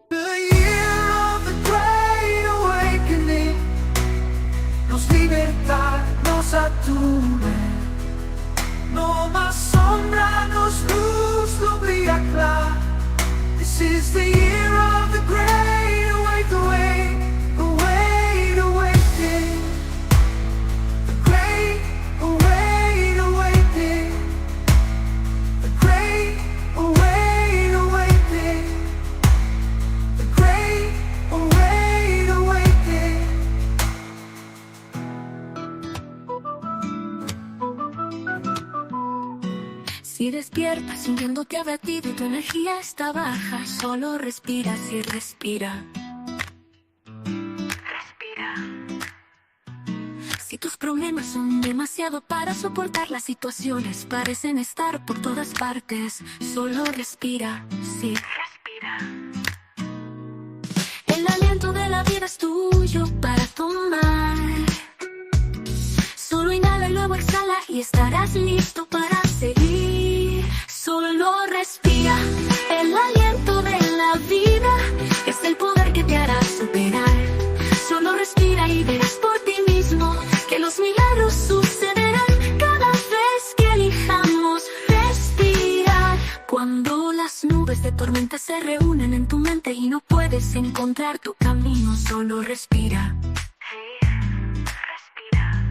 The year of the great awakening. Nos libertat nos a tuma. No mas sombra, nos lus lo bria kla. This is the year of the great awake, awake, awake, awakening. The great awake, awakening. The great awake, awakening. The great awake, awakening. Si despiertas sintiéndote abatido y tu energía está baja, solo respira, sí, respira. Respira. Si tus problemas son demasiado para soportar, las situaciones parecen estar por todas partes, solo respira, sí, respira. El aliento de la vida es tuyo para tomar. Solo inhala y luego exhala y estarás listo para seguir. Solo respira. El aliento de la vida es el poder que te hará superar. Solo respira y verás por ti mismo que los milagros sucederán cada vez que elijamos respirar. Cuando las nubes de tormenta se reúnen en tu mente y no puedes encontrar tu camino, solo respira. Respira.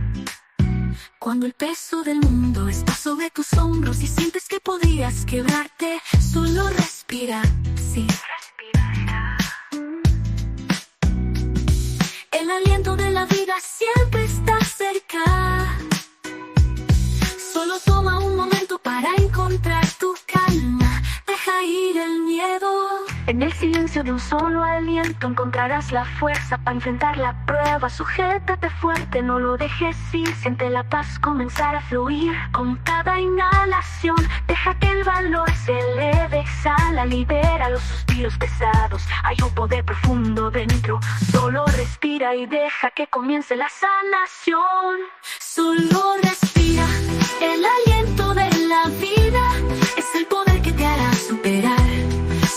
Cuando el peso del mundo está sobre tus hombros y sientes que podrías quebrarte, solo respira, sí. El aliento de la vida siempre está cerca. Solo toma un momento para encontrar tu calma. Deja ir el miedo. En el silencio de un solo aliento encontrarás la fuerza para enfrentar la prueba. Sujétate fuerte, no lo dejes ir. Siente la paz comenzar a fluir. Con cada inhalación, deja que el valor se eleve. Exhala, libera los suspiros pesados. Hay un poder profundo dentro. Solo respira y deja que comience la sanación. Solo respira. El aliento de la vida es el poder que te hará superar.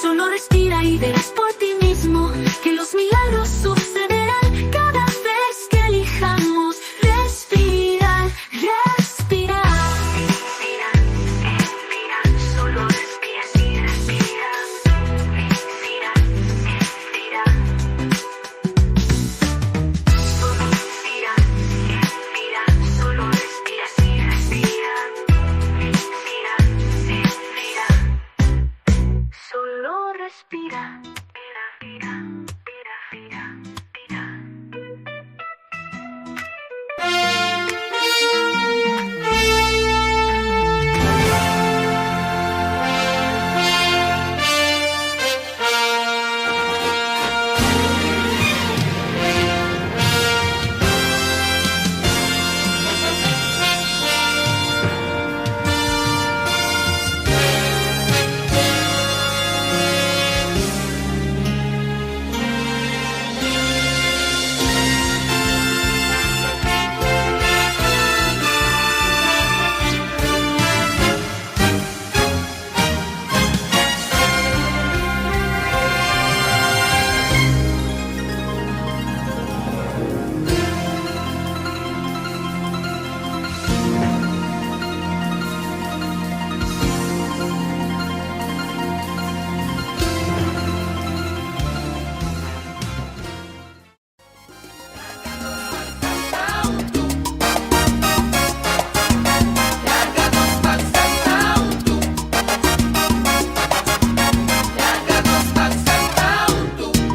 Solo respira y verás por ti mismo que los milagros sucederán cada vez que elijamos respirar, respirar. Respira, respira, solo respira, sí, respira. Respira, respira. Solo respira, respira, solo respira, sí, respira. Respira, respira. Solo respira. Respira, respira, respira.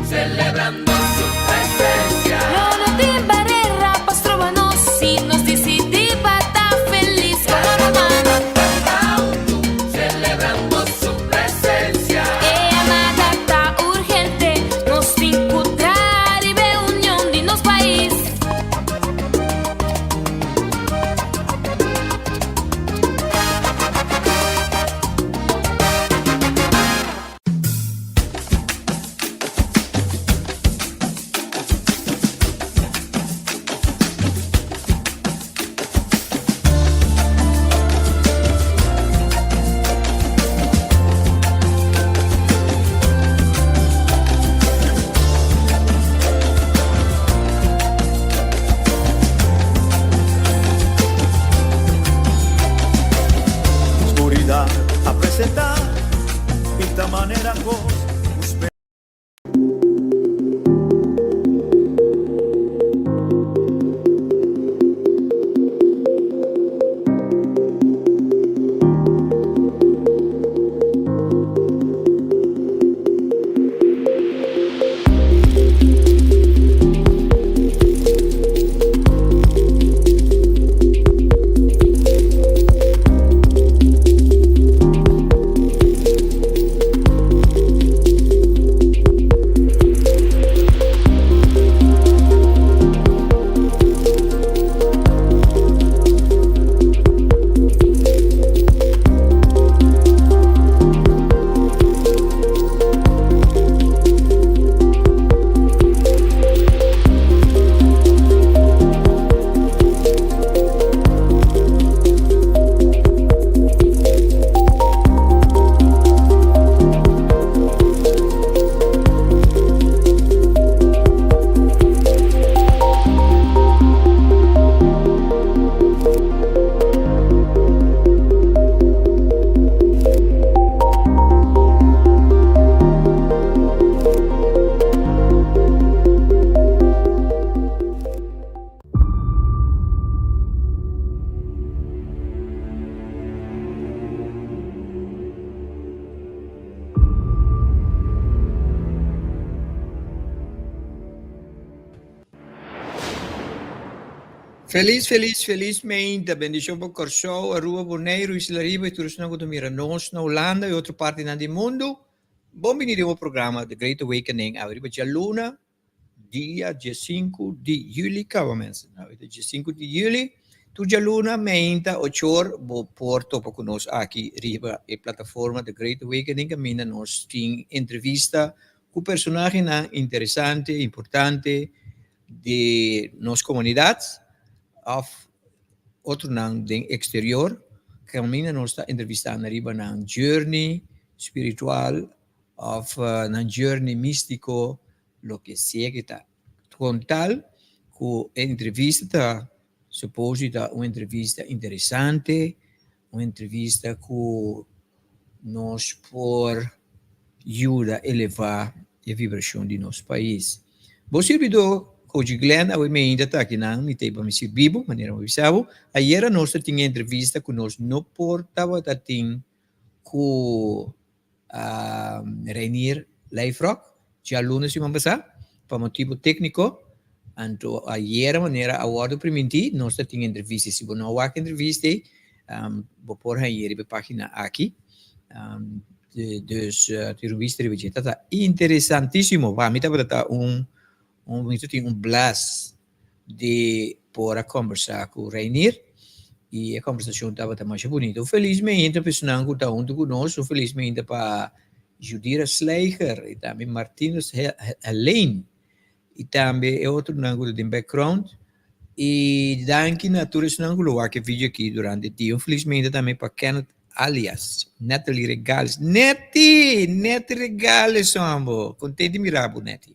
Celebrando su presencia. Lo no tin barera pa stroba nos si nos disidí pa ta felis komo ruman. Celebrando su presencia. E yamada ta urgente, nos tin ku traha riba e union di nos pais. Oscuridad a presentá i ta manera kos ku Felis, felis, felis meinta. Bendishon pa Kòrsou, Aruba, Boneiru, Isla Riba i tur esnan ku ta mira nos na Hulanda i otro partinan di mundu. Bon bini den bo programa The Great Awakening awe riba djaluna, dia diesinku di yüli kaba mensen. Awe ta diesinku di yüli, tur djaluna meinta ochor bo por topa ku nos aki riba e plataforma The Great Awakening kaminda nos tin entrevista ku personahenan interesante, importante, di nos komunidat òf otronan den eksterior kaminda nos ta entrevistá nan riba nan journey spiritual òf nan journey místiko loke sea ke ta. Kon tal ku e entrevista ta suppose di ta un entrevista interesante, un entrevista ku nos por yuda elevá e vibrashon di nos pais. Bo sirbidó Koji Glenn awe meinta ta akinan, mi ta pa mi sirbi bo, manera mi a bisa bo. Ayera nos ta tin e entrevista ku nos no por tabata tin ku Reinier Lijfrock djaluna siman pasá pa motibu tékniko. Anto ayera manera a wòrdu primintí nos ta tin entrevista. Si bo no a wak entrevista ei bo por hañ'é riba e página aki. Dus tin un bista riba dje. Ta ta interesantísimo. Pa mi tabata ta un mi ta tin un blast di por a kombersá ku Reinier i e kombersashon tabata masha bunita. Un felis meinta pa esnan ku ta huntu ku nos, un felis meinta pa Judira Slijger i tambe Martinus Helene i tambe e otronan ku ta den background. I danki na tur esnan ku lo wak e video aki durante dia. Un felis meinta tambe pa Kenneth Alias, Natalie Regales. Netty! Netty Regales hombo! Kontenti mira bo Netty.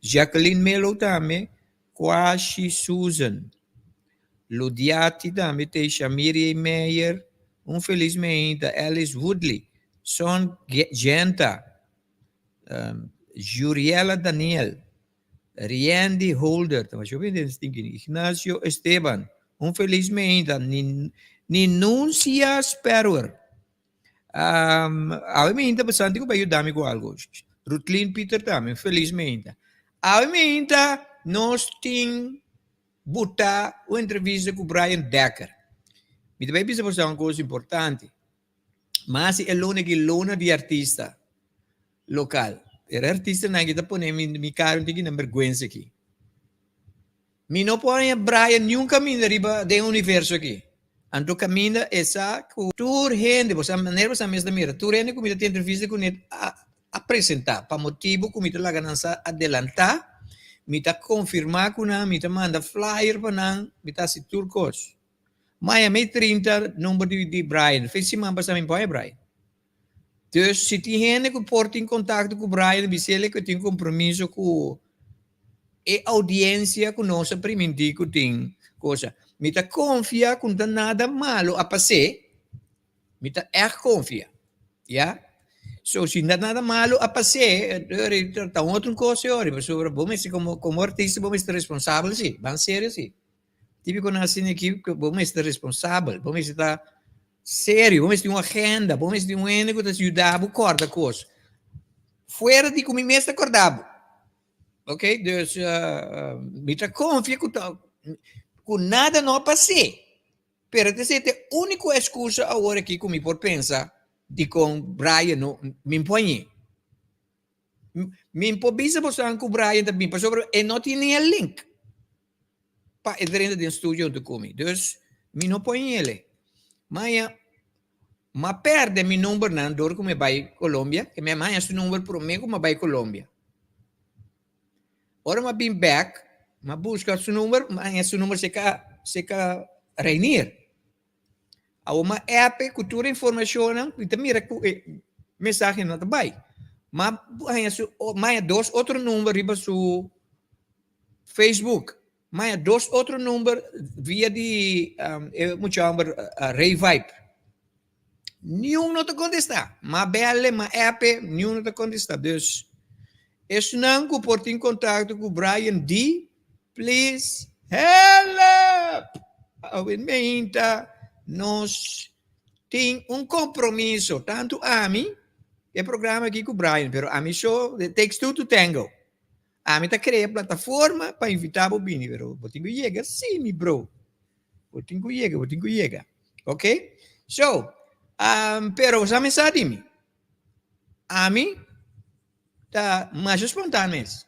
Jacqueline Melo tambe, Kwashi Susan, Ludiati tambe t'ei, Shamirie Meyer, un felis meinta, Alice Woodley, Son Genta, Juriela Daniel, Riandy Holder, ta masha hopi hende tin kini, Ignacio Esteban, un felis meinta, Ninuncia Sperwer, Awe meinta bastante ku bai yuda mi ku algo. Rutlin Pieter tambe, felis meinta. Awe meinta nos tin buta un entrevista ku Brian Dekker. Mi ta bai bisa boso un kos importante. Mas e luna aki luna di artista lokal. Pero e artistanan aki ta pone mi kara un tiki na bergwensa aki. Mi no por haña Brian niun kaminda riba den universo aki. Anto kaminda e sa ku tur hende, bo sa manera bo sa mes ta mira, tur hende ku mi ta tin entrevista kuné a a presentá pa motibu ku mi ta laga nan sa adelantá, mi ta konfirmá ku nan, mi ta manda flyer pa nan, mi ta hasi tur kos. Maya mi 30 number di di Brian, fin siman pasá mi por haña Brian. Dus si tin hende ku por tin kontakto ku Brian bis'el ku e tin kompromiso ku e audiencia ku nos a primintí ku tin cosa. Mi ta konfia ku no ta nada malo a pas'é, mi ta ègt konfia, ya. So si no ta nada malo a pas'é, ta un otro kos e ora, pasobra bo mester komo komo artista bo mester responsabel si, ban serio si. Típiko nan asina aki bo mester responsabel, bo mester ta serio, bo mester tin un agenda, bo mester tin un hende ku ta yuda bo kòrda kos. Fuera di ku mi mes ta kòrda bo. Ok, dus mi ta konfia ku ta ku nada no a pas'é, pero ta esei ta e úniko eskusa awor aki ku mi por pensa dikon Brian no mi por hañ'é. Mi por bisa boso ku Brian ta bin pasobra e no tin ni e link pa e drenta den studio huntu ku mi. Dus mi no por hañ'é. Maya m'a pèrdè mi numbernan dor ku mi a bai Colombia, ke mi a haña su number promé ku mi a bai Colombia. Ora mi a bin bèk, mi a buska su number, mi a haña su number serka serka Reinier. Awor mi a app e ku tur e informashonnan, mi ta mira ku e mensahe no ta bai. Mi a haña su, mi a haña dos otro number riba su Facebook. Maya dos otro number via di e mucha homber Ray Vibe. Niun no ta contesta. Ma belle, ma appe, niun no ta contesta. Dus, esnan cu por tin contacto cu Brian D, please help! Awe meinta nos tin un compromiso, tanto ami, e programa aki cu Brian, pero ami so, it takes two to tango. Ami ta crea plataforma pa invita bo bini, pero bo tin cu yega si, mi bro. Bo tin ku yega, bo tin ku yega. Ok? So, um, pero bo sa mi sa di mi. Ami ta masha spontaan mes.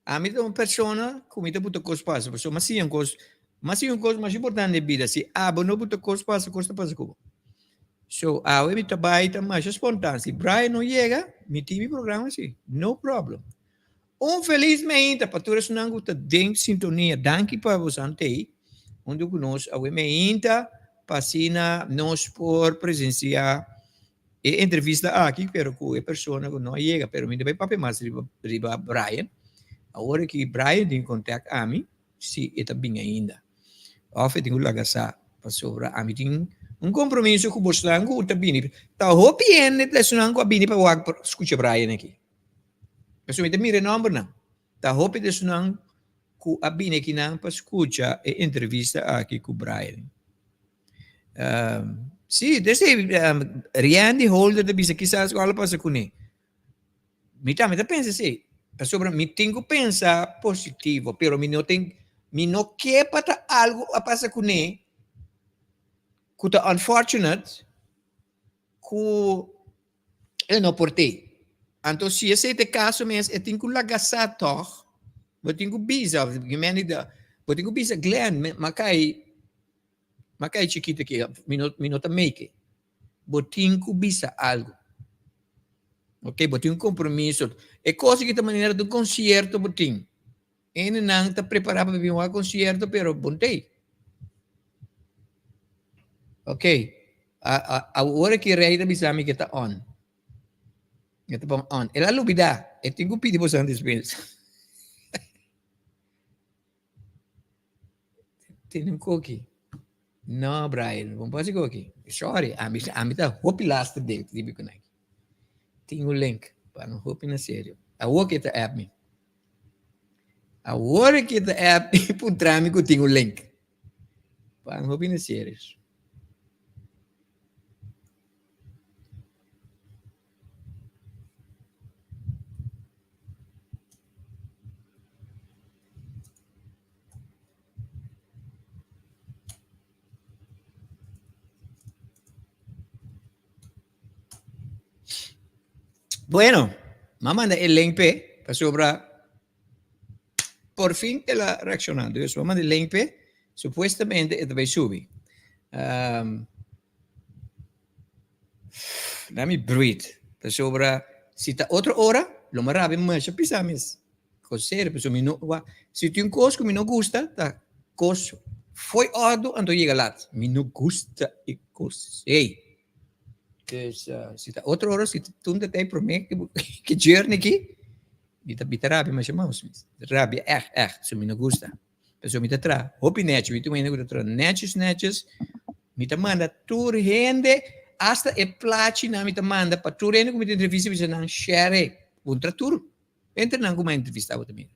Ami ta un persona ku mi ta buta kos pasa, pasobra mi a siña un kos, mi a siña un kos mas importante den bida, si abo no buta kos pasa, kos ta pasa ku bo. So, awe mi ta bai ta masha spontaan, si Brian no yega, mi tin mi programa si, no problem. Un felis meinta pa tur esunnan ku ta den sintonia, danki pa bosan t'ei huntu ku nos awe meinta pa asina nos por presensia E entrevista aki pero ku e persona ku no a yega pero mi ta bai papia mas riba riba Brian. Awor aki Brian tin contact ami si e ta bin ainda of e tin ku laga sa pasobra ami tin un compromiso ku bosnan ku ta bini. Ta hopi hende ta esunnan ku a bini pa wak skucha Brian aki. Pasobra mi ta mira e nombernan. Ta hopi di esunnan ku a bini akinan pa skucha e entrevista aki ku Brian. Um, sí, desde um, Riandy Holder ta bisa kisas ku algo pasa kuné. Mi tambe ta pensa así. Pasobra mi tin ku pensa positivo, pero mi no tin, mi no ke pa ta algo a pasa kuné ku ta unfortunate ku e no por te. Anto si esei ta e kaso mes, e tin ku laga sa tòg. Bo tin ku bisa, bo tin ku bisa Glenn, m'a kai Ma kai chikito aki, mi no, mi no ta make it. Bo tin ku bisa algu. Ok, bo tin un kompromiso. E kos aki ta manera di un konsierto bo tin. Hendenan ta prepará pa bin wak konsierto, pero bo no ta ei. Ok, a, a, awor aki Rey ta bisa mi ke ta on. E ta pon on. El a lubidá. E tin ku pidi boso dispensa. Tene un koki. No, Brian, bo no por hasi koki. Sorry, ami, ami ta hopi laster den riba ku nan. Tin un link, pa no hopi na serio. Awor ke ta app mi. Awor ke ta app mi puntra mi ku tin un link. Pa no hopi na serio. Bueno, m'a manda e link p'e, pasobra por fin el a reacciona. Dus m'a manda e link p'e, supuestamente e ta bay subi. Um, Let me breathe. Pasobra si ta otro ora, lo mi rabia masha pisa mes. Kos serio, pasobra mi no, wa, si tin un kos ku mi no gusta, ta kos fo'i òrdu anto yega lat. Mi no gusta e kos ei. Dus si ta otro ora, si tun ta tei promé ke journey aki, mi ta mi ta rabia masha mas mes. Rabia ègt, ègt, pasobra mi no gusta. Pasobra mi ta traha hopi nèchi, mi ta un hende ku ta traha nèchis nèchis. Mi ta manda tur hende, hasta e plachinan mi ta manda pa tur hende ku mi ta entrevista, mi bisa nan share e. Puntra tur, entre nan ku mi a entrevista bo ta mira.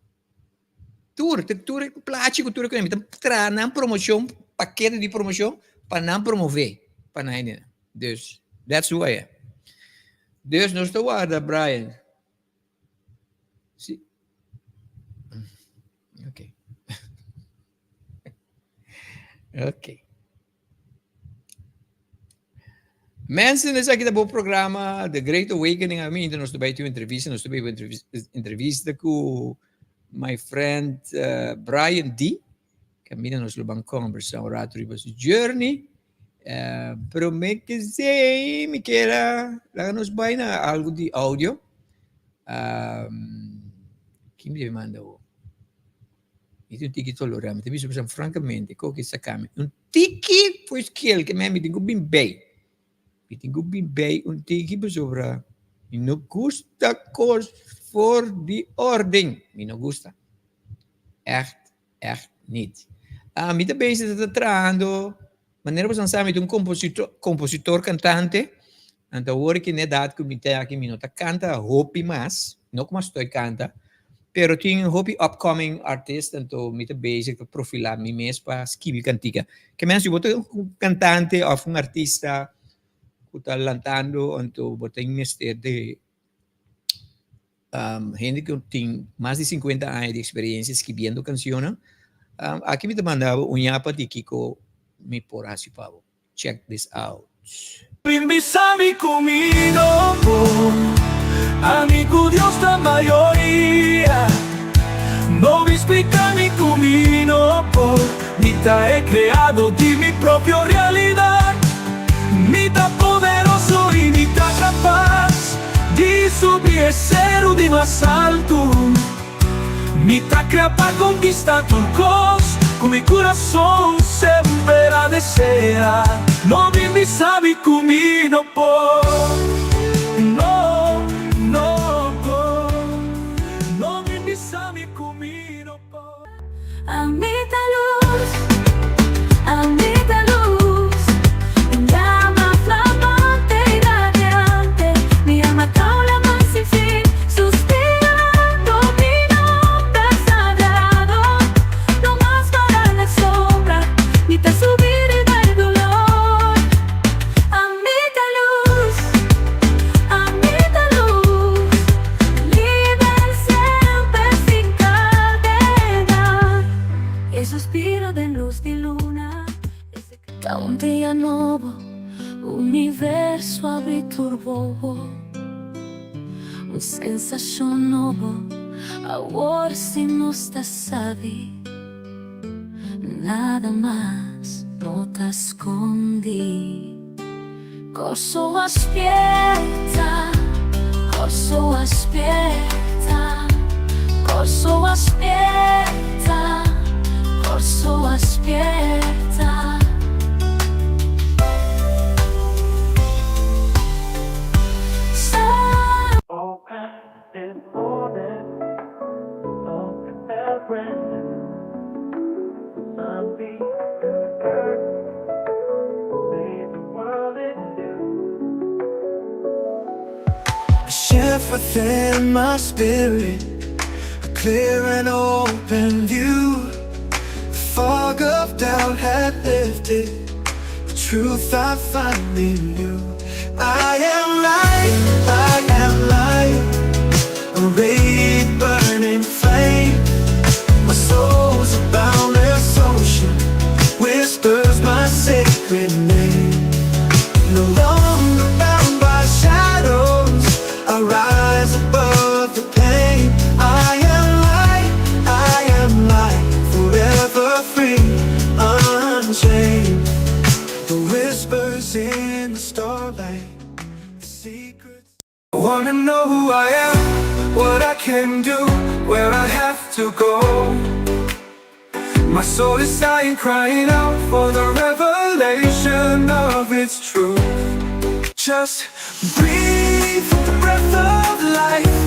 Tur, te tur e plachi ku tur e kos, mi ta traha nan promocion, pakete di promocion pa nan promove pa nan hendenan. Dus, that's who I am. Dus nos ta warda Brian. Si. Okay. Ok. Mensen, esaki ta bo programa The Great Awakening. A mi nos ta bai tin entrevista, nos ta bai entrevista ku my friend uh, Brian D. Camina nos lo ban conversa un rato riba su journey. Uh, pero me que sei, mi quiera, laga nos bai na algo di audio. Um, kim debe manda o? Mi tin un tiki tolorá, mi ta bisa boso frankamente, ko ki saka mi un tiki for skiel ke mi tin ku bin bei. Mi tin ku bin bei un tiki pasobra mi no gusta kos for di orden. Mi no gusta. Ègt, ègt nit. Ah, mi ta bezig ta trahando, manera boso sa mi ta un kompositor, kompositor kantante. Anto awor ki na edat ku mi ta aki mi no ta kanta hopi mas, no ku mas stoi kanta, pero tin hopi upcoming artist anto mi ta bezig ta profilá mi mes pa skibi kantika. Ke men si bo ta un kantante òf un artista ku ta lantando anto bo tin mester di hende ku tin mas di sinkuenta aña di eksperensia skibiendo kanshonnan. Aki mi ta manda bo un yapa di kiko mi por hasi pa bo. Check this out. Bin bisa mi ku mi no por, ami ku Dios ta mayoria. No bin splika mi ku mi no por, mi ta e kreado di mi propio realidat. Mi ta poderoso i mi ta kapas di subi e seru di mas altu. Mi ta krea pa konkistá tur kos ku mi kurason semper a deseá. No bin bisa mi ku mi no por, no, no por. No bin bisa mi ku mi no por. Ami ta lus, ami ta lus, un llama flamante i radiante. Mi alma ta un laman sin fin, suspirando mi nomber sagrado. No mas para la sombra, mi ta subi riba e dolor. Ami ta lus, ami ta lus, liber semper sin cadena. E suspiro den lus di luna. Ta un dia nobo, universo a habri tur wowo. Un sensacion nobo, awor si nos ta sabi. Nada mas no ta scondi. Kòrsou a spierta, Kòrsou a spierta, Kòrsou a spierta, Kòrsou a spierta. A shift within my spirit, a clear and open view. The fog of doubt had lifted, the truth I finally knew. I am light, I am light, a radiant burning flame. My soul's a boundless ocean, whispers my sacred name. No longer bound by shadows, I rise above the pain. I am light, I am light, forever free, unchained. The whispers in the starlight, the secrets. I wanna know who I am, what I can do, where I have to go. My soul is sighing, crying out for the revelation of its truth. Just breathe the breath of life.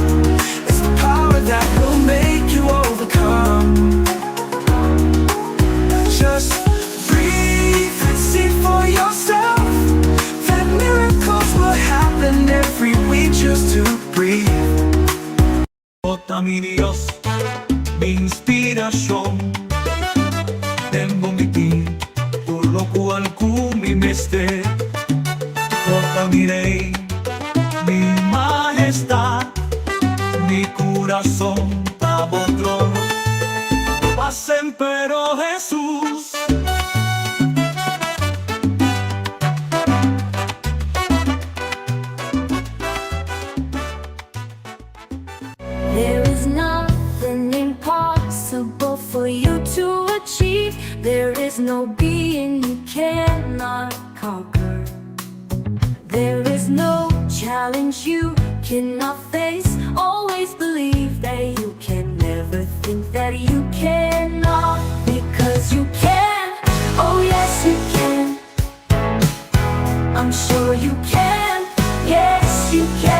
It's the power that will make you overcome. Just breathe and see for yourself that miracles will happen every we choose to breathe. Bo ta mi Dios, mi inspirashon. Den bo mi tin tur lokual ku mi mester. Bo ta mi Rei, mi Mahestat. Mi kurason ta bo trono. Pa semper, oh Hesus. There is nothing impossible for you to achieve. There is no being you cannot conquer. There is no challenge you cannot face. Always believe that you can never think that you cannot. Because you can. Oh, yes, you can. I'm sure you can. Yes, you can.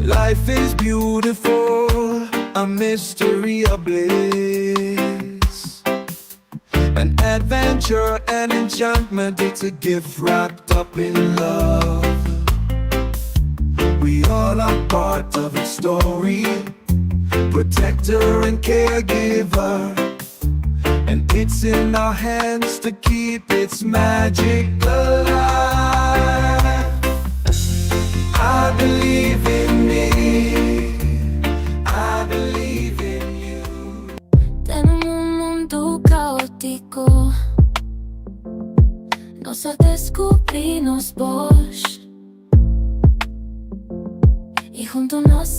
Life is beautiful, a mystery of bliss. An adventure, an enchantment, it's a gift wrapped up in love. We all are part of its story, protector and caregiver. And it's in our hands to keep its magic alive.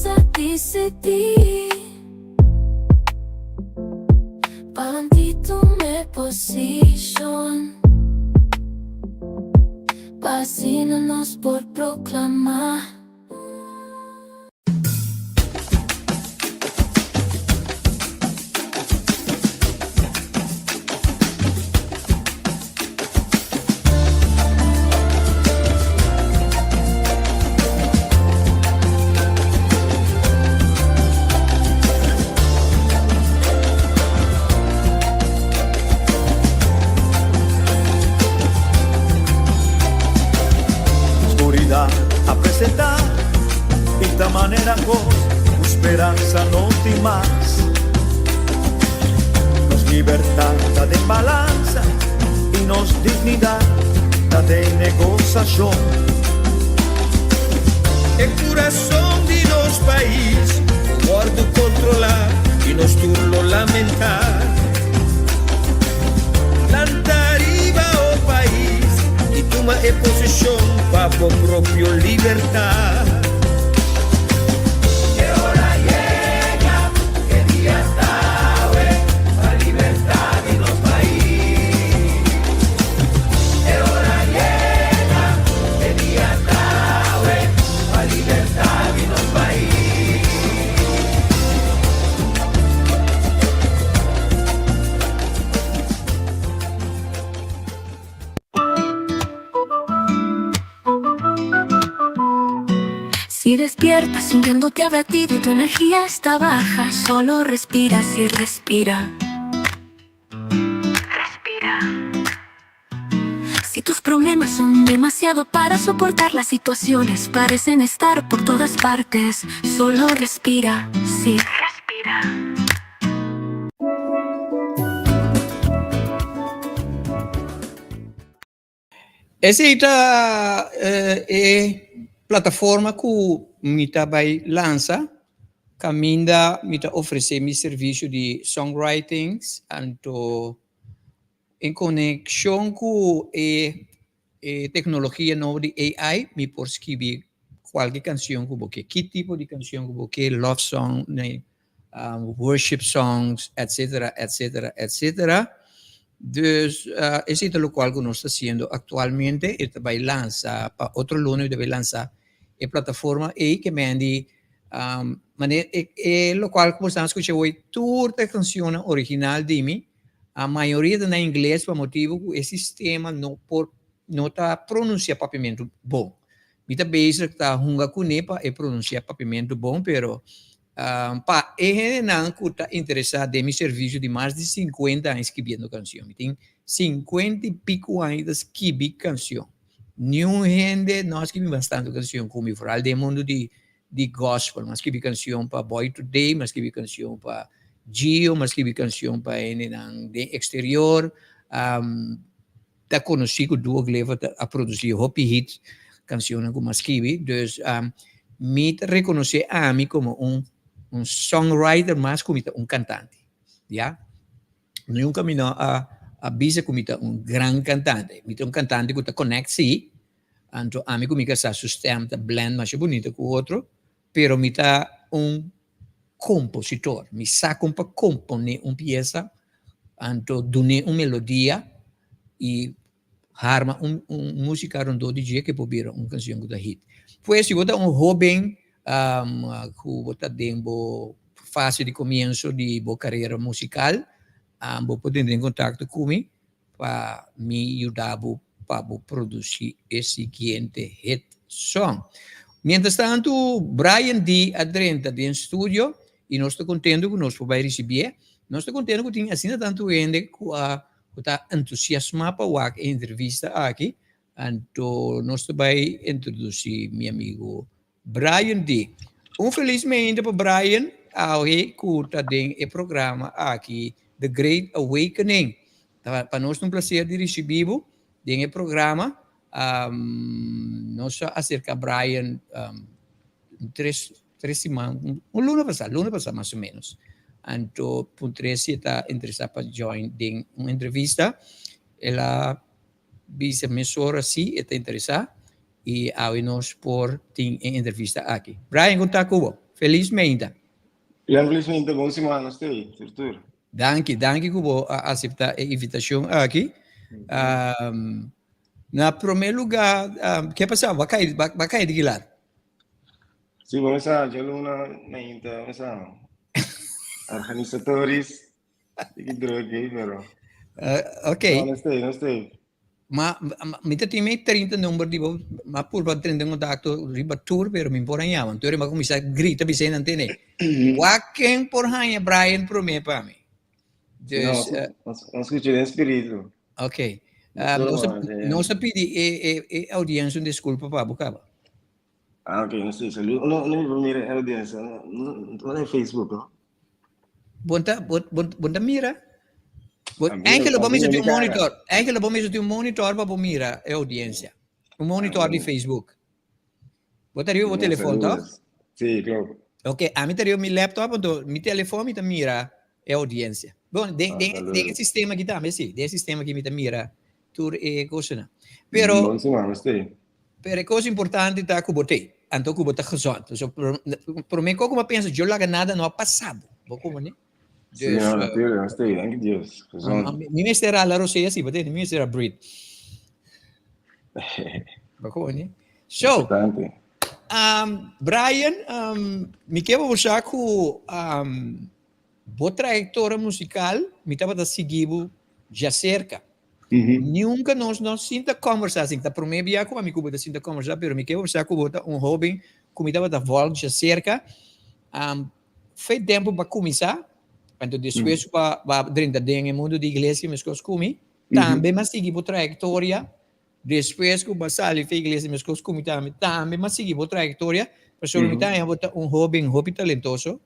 a disidí Palant'i tuma e posishon Pa asina nos por proklamá. Scuridad a presenta y ta manera cos cu speransa no tin mas. Nos libertad ta den balansa y nos dignidad ta den negociacion. E curason di nos pais wordo controla y nos tur lo lamenta. Lanta riba o pais y tuma e posicion pa bo propio libertad. E ora yega, e dia t'awe, pa libertad di nos pais. E ora yega, e dia t'awe, pa libertad di nos pais. Si despiertas sintiéndote abatido y tu energía está baja, solo respira, sí, respira. Respira. Si tus problemas son demasiado para soportar, las situaciones parecen estar por todas partes, solo respira, sí, respira. Esei ta e plataforma ku mi ta bai lansa kaminda mi ta ofresé mi servisio di songwritings anto en konekshon ku e e teknologia nobo di AI mi por skibi kualke kanshon ku bo ke, ki tipo di kanshon ku bo ke, love song, worship songs, etcetera, etcetera, etcetera. Dus esei ta lokual ku nos ta hasiendo aktualmente, e ta bai lansa pa otro luna mi ta bai lansa e plataforma ei ke mendi manera e lokual ku bo esnan skucha awor tur ta kanshonnan original di mi, a mayoria ta na ingles pa motibu ku e sistema no por no ta pronunsia papiamentu bon. Mi ta bezig ta hunga kuné pa e pronunsia papiamentu bon pero Pa e hendenan ku ta interesá den mi servisio di mas di sinkuenta aña skibiendo kanshon. Mi tin sinkuenta i piku aña ta skibi kanshon. Niun hende no a skibi mas tantu kanshon ku mi, foral den e mundu di di gospel. Mi a skibi kanshon pa Boy Today, mi a skibi kanshon pa Gio, mi a skibi kanshon pa hendenan den eksterior. Ta konosí ku Duo Gleva ta a produsí hopi hit kanshonnan ku mi a skibi. Dus mi ta rekonosé ami komo un un songwriter mas ku mi ta un kantante, ya. Nunka mi no a a bisa ku mi ta un gran kantante. Mi ta un kantante ku ta connect sí, anto ami ku mi kasá su stèm ta blend masha bunita ku otro, pero mi ta un kompositor. Mi sa kon pa komponé un piesa, anto dun'é un melodia i harma un un músika rondó di dje ke por bira un kanshon ku ta hit. Pues si bo ta un hóben ku bo ta den bo fase di komienso di bo karera musikal, bo por tene kontakto ku mi pa mi yuda bo pa bo produci e siguiente hit song. Mientras tanto Brian D a drenta den studio y nos ta contento cu nos por bay ricibié. Nos ta contento cu tin asina tanto hende cu a cu ta entusiasma pa wak e entrevista aki. Anto nos ta bay introduci mi amigo Brian di, Un felis meinta pa Brian awe ku ta den e programa aki The Great Awakening. Ta pa nos ta un plaser di risibí bo den e programa. Nos a aserká Brian tres tres siman, un luna pasá, luna pasá mas o ménos. Anto puntr'é si e ta interesá pa join den un entrevista. El a Bisa mesora si e ta interesá y awe nos por tin e entrevista aki. Brian, con ta cu bo? Felis meinta. Jan felis meinta, bon siman nos te, tur tur. Danki, danki ku bo a aseptá e invitashon aki. Um, na promé lugá, um, ke pasa? Bo a kai, bo a kai di ki lado? Sí, bo mesa, djaluna meinta, mesa. Organisatoris, di ki druk ei, pero. Uh, ok. No, nos te, nos te. Ma, mi ta tin mi 30 number di bo, ma purba drenta en contacto riba tur, pero mi por a yama. Anto mi a cuminsa grita bisa nan tene. Wak ken por haña Brian prome pa mi. Dus, no, uh, escucha den spiritu. Ok. Um, nos, nos a pidi e, e, e audiencia un disculpa pa bo caba. Ah, ok, no sé, saludo. No, no, mira, audiencia, no, no, no, en Facebook, no? Bon ta, bon, bon, bon ta mira. Bon, eigenlijk bo mester tin un monitor. Eigenlijk bo mester tin un monitor pa bo mira e audiencia. Un monitor di Facebook. Bo ta riba bo telefon, toch? Sí, klopt. Ok, ami ta riba mi laptop, anto mi telefon mi ta mira e audiencia. Bon, den, den, den e sistema aki tambe, sí. Den e sistema aki mi ta mira tur e kosanan. Pero, Bon siman, mester. Pero e kos importante ta ku bo t'ei, anto ku bo ta gezond. So, promé kos ku bo a pensa, Dios laga nada no a pasa bo. Bo komprende? Sí, no, natuurlijk, nos t'ei, danki Dios, gezond. Mi mester hala rosea si, bo tende, mi mester a breathe. Bo komprende? So, Importante. um, Brian, um, mi ke bo sa ku um, bo trayektoria musikal, mi tabata sigui bo djaserka. Nunca nos no sinta conversa asin. Ta prome bia cu ami cu bo ta sinta conversa, pero mi ke bo sa cu bo ta un hoben cu mi tabata volg djacerca. Um, fe tempo pa cuminsa, anto despues pa ba drenta den e mundo di iglesia mescos cu mi. Tambe m'a sigui bo trayectoria. Despues cu bo a sali fe iglesia mescos cu mi tambe, tambe m'a sigui bo trayectoria. Pasobra mi ta haña bo ta un hoben hopi talentoso,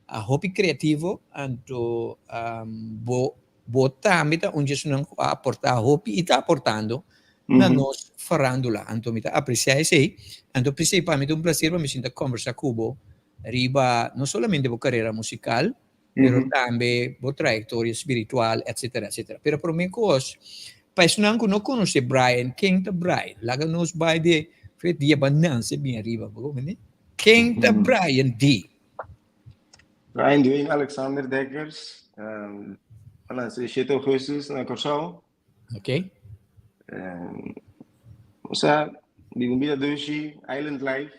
hopi creativo, anto um, bo Bo tambe ta un djesunan ku a aportá hopi i ta aportando na nos farándula. Anto mi ta apresiá esei. Anto p'esei pa mi ta un plaser pa mi sinta kòmbersá ku bo riba no solamente bo karera musikal, pero tambe bo trayektoria spiritual, etsetera, etsetera. Pero promé kos, pa esunnan ku no konosé Brian, ken ta Brian? Laga nos bai de fe dia ba nanse bin ariba, bo komprendé? Ken ta Brian D? Brian Dwayne Alexander Dekkers, um, a nase 7 augustus na Kòrsou. Ok. Um, osea, biba un bida dushi, island life.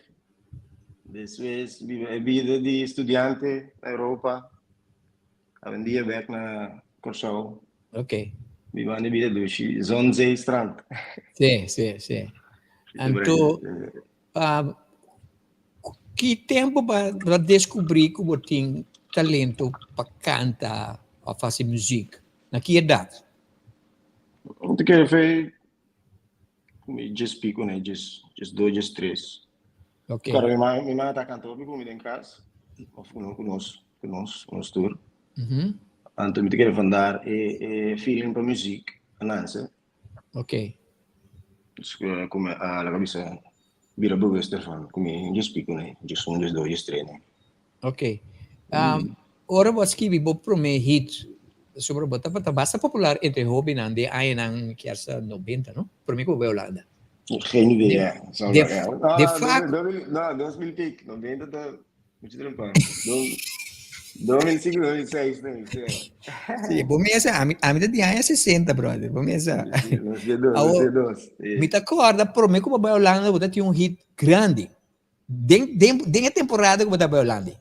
Despues biba e bida di studiante na Europa. Awendia bek na Kòrsou. Ok. Bibando e bida dushi, zon, zee, strand. Sí, sí, sí. Anto, um, Ki tempu bo a deskubrí ku bo tin talento pa kanta òf hasi muzik? Na ki edat? Mi ta kere fe mi djes pico ne, djes djes dos, djes tres. Ok. Pero mi mama mi mama ta kanta hopi ku mi den kas, òf ku ku nos ku nos ku nos tur. Anto mi ta kere vandaar e e feeling pa muzik a nanse. Ok. Dus ku mi a laga bisa bira bewust ervan ku mi djes pico ne, djes un, djes dos, djes tres ne. Ok. Um, ora bo a skibi bo prome hit, sobre bo tabata basta popular entre hobennan den añanan kier sa 90, no? Prome ku bo bai Holanda. Geen idea. De, de, de fact. No, 2000 piek, 90 ta Mucho trempan. 2005, 2006, nee, sí. Sí, bo mesa, ami, ami ta di aña 60, brother. Bo mesa. Nos die dos, nos die dos. Sí. Mi ta acorda, prome ku bo bai Holanda, bo ta tin un hit grandi. Den, den, den e temporada ku bo ta bai Holanda.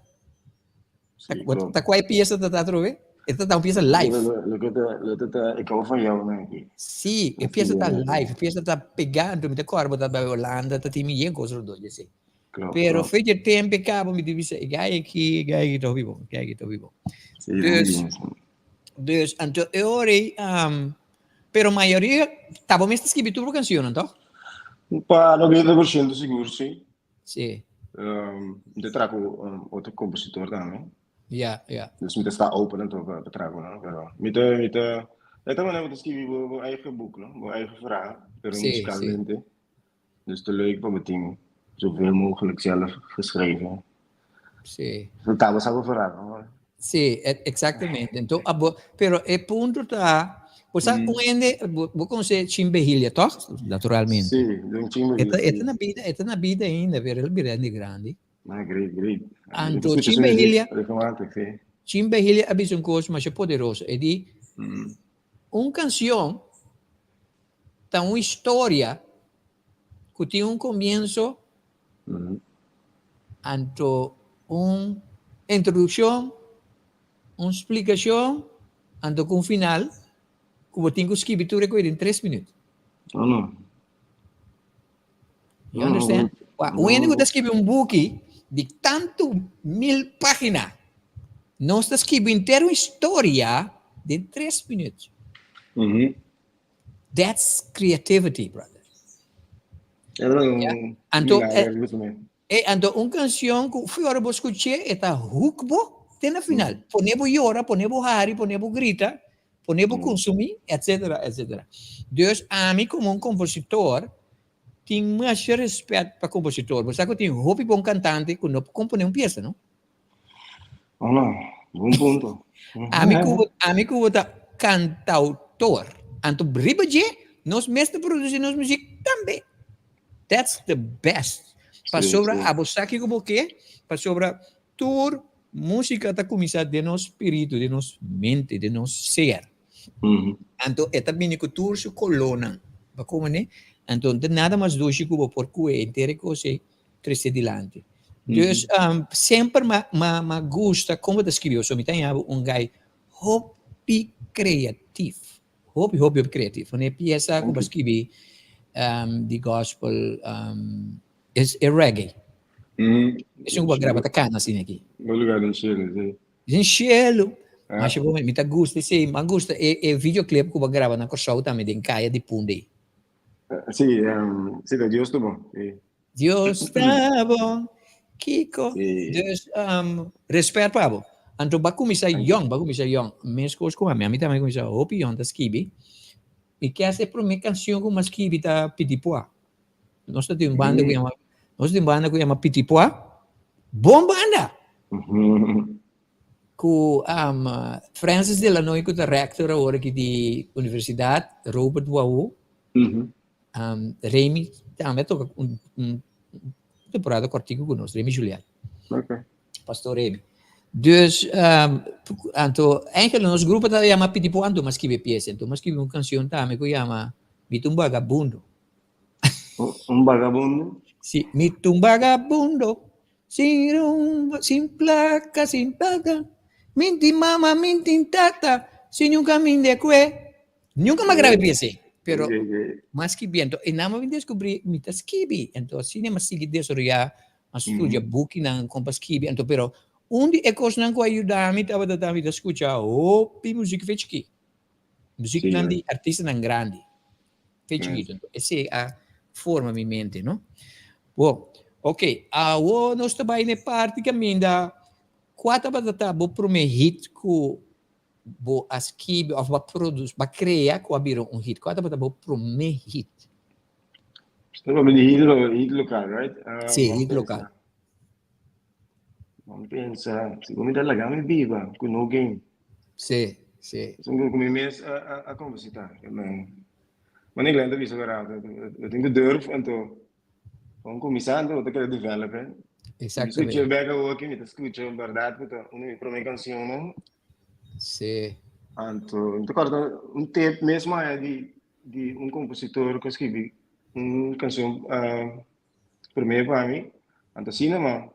Sí, Ta, ta kwa e pieza ta ta atrobe? E ta ta un pieza live. Lo que ta, lo que ta, ik hou van jou, nee. Sí, e pieza ta live, e pieza ta pegando. Mi ta acorda, bo ta bai Holanda, ta tin mi yen cos rondó, je sé. Klopt, Pero klopt. fecha tempo cabo mi bisa e gai aqui, e gai aqui ta vivo, e gai aqui ta vivo. Sí, Dus, dus anto e ora ei, um, pero mayoria tabo mes ta skibi tur bo cancionnan, toch? Pa 90% sigur, sí. Sí. Um, mi ta traha ku um, otro compositor tambe. Ja, ja. Dus mi ta sta open anto pa, pa traha ku nan, pero mi ta, mi ta, e ta manera bo ta skibi bo, bo eigen boek, no? Bo eigen verhaal, pero Sí, sí. musicalmente. Dus ta leuk pa bo tin zoveel mogelijk zelf geschreven. Sí. So ta bo sa bo verhaal, no? Sí, exactamente. Enton, abo, pero e punto ta, bo sa un hende, bo, bo conoce Chin Behilia, toch? Naturalmente. Sí, don Chin Behilia. E ta, e ta na bida, e ta na bida ainda, pero el bira hende grandi. Ah, great, great. Anto Chin Behilia, Chin Behilia a bisa un kos masha poderoso. E di, un kanshon ta un historia ku tin un komienso, anto un introdukshon, un splikashon, anto ku un final ku bo tin ku skibi tur e koe den tres minüt. No, no. You understand? Un hende ku ta skibi un buki di tantu mil página, nos ta skibi henter un historia den tres minüt. That's creativity, brother. Anto, e anto un canción ku fi ora bo skuch'é e ta hook bo te na final. Pone bo yora, pone bo hari, pone bo grita, pone bo konsumí, etcetera, etcetera. Dus ami komo un kompositor tin masha respèt pa kompositor. Bo sa ku tin hopi bon kantante ku no por komponé un piesa, no? Oh no, bon punto. Ami ku bo, ami ku bo ta kantautor. Anto riba dje, nos mes ta produsi nos muzik tambe. That's the best. Pasobra abo sa kiko bo ke, pasobra tur musika ta kuminsá den nos spiritu, den nos mente, den nos ser. Anto e ta bini ku tur su kolónan. Bo komo ne? Anto no ta nada mas dushi ku bo por kue henter e kos ei trese dilanti. Dus semper m'a m'a m'a gusta kon bo ta skribi pasobra mi ta haña bo un guy hopi kreatif. Hopi hopi hopi kreatif. Wanneer e piesa ku bo a skibi di gospel es e reggae. Esun ku bo a graba ta kana asina aki. Bo lugar den shelu, si. Den shelu. Masha bo mi ta gusta esei. Mi a gusta e e videoclip ku bo a graba na Kòrsou tambe den kaya di Punda ei. Si, si ta Dios ta bon. Si. Dios ta bon. Kiko. Dus respet pa bo. Anto bo a kuminsá yòn, bo a kuminsá yòn. Meskos ku ami, ami tambe a kuminsá hopi yòn ta skibi. Mi kier e promé kanshon ku mi a skibi ta Pitipua. Nos ta tin un banda ku yama, nos tin un banda ku yama Pitipua. Bon banda! Ku Francis Delanoy ku ta rector awor aki di universidat, Robert Wahoo. Remy tambe a toka un un temporada kortiku ku nos, Remy Julian. Okay. Pastor Remy. Dus, anto, eigenlijk nos grupo ta yama Pitipu anto m'a skibi e piesa. Anto m'a skibi un kanshon tambe ku yama Mi ta un bagabundo. Un bagabundo? Si, mi ta un bagabundo, sin rumbo, sin plaka, sin plaka, mi tin mama, mi tin tata, sin nunka mi de kue. Nunka m'a graba e piesa ei, pero mas skibi. Anto e nan m'a bin descubri mi ta skibi. Anto asina m'a sigui desaroya, m'a studia bukinan kon pa skibi. Anto pero un di e kosnan ku a yuda mi tabata ta mi ta skucha hopi muzik fe chikí. Muziknan di artistanan grandi fe chikitu. Anto esei a forma mi mente, no? Bo, ok, awo nos ta bai na e parti kaminda kua tabata ta bo promé hit ku bo a skibi of bo a produci, bo a crea cu a bira un hit? Cua tabata bo prome hit? Sta papia di hit, hit local, right? Sí, hit local. Ban pensa, si bo mi ta laga mi biba cu no game. Sí, sí. Esun cu mi mes a a composita. Ma Glenn ta bisa verdad, bo tin cu durf anto Bon kuminsá anto bo ta kere develop eh. Exactamente. Mi skucha bek awoki, mi ta skucha bèrdat ku ta un di mi promé kanshonnan. Sí. Anto mi ta kòrda un tep mes maya di di un kompositor ku a skibi un kanshon promé pa mi. Anto asina ma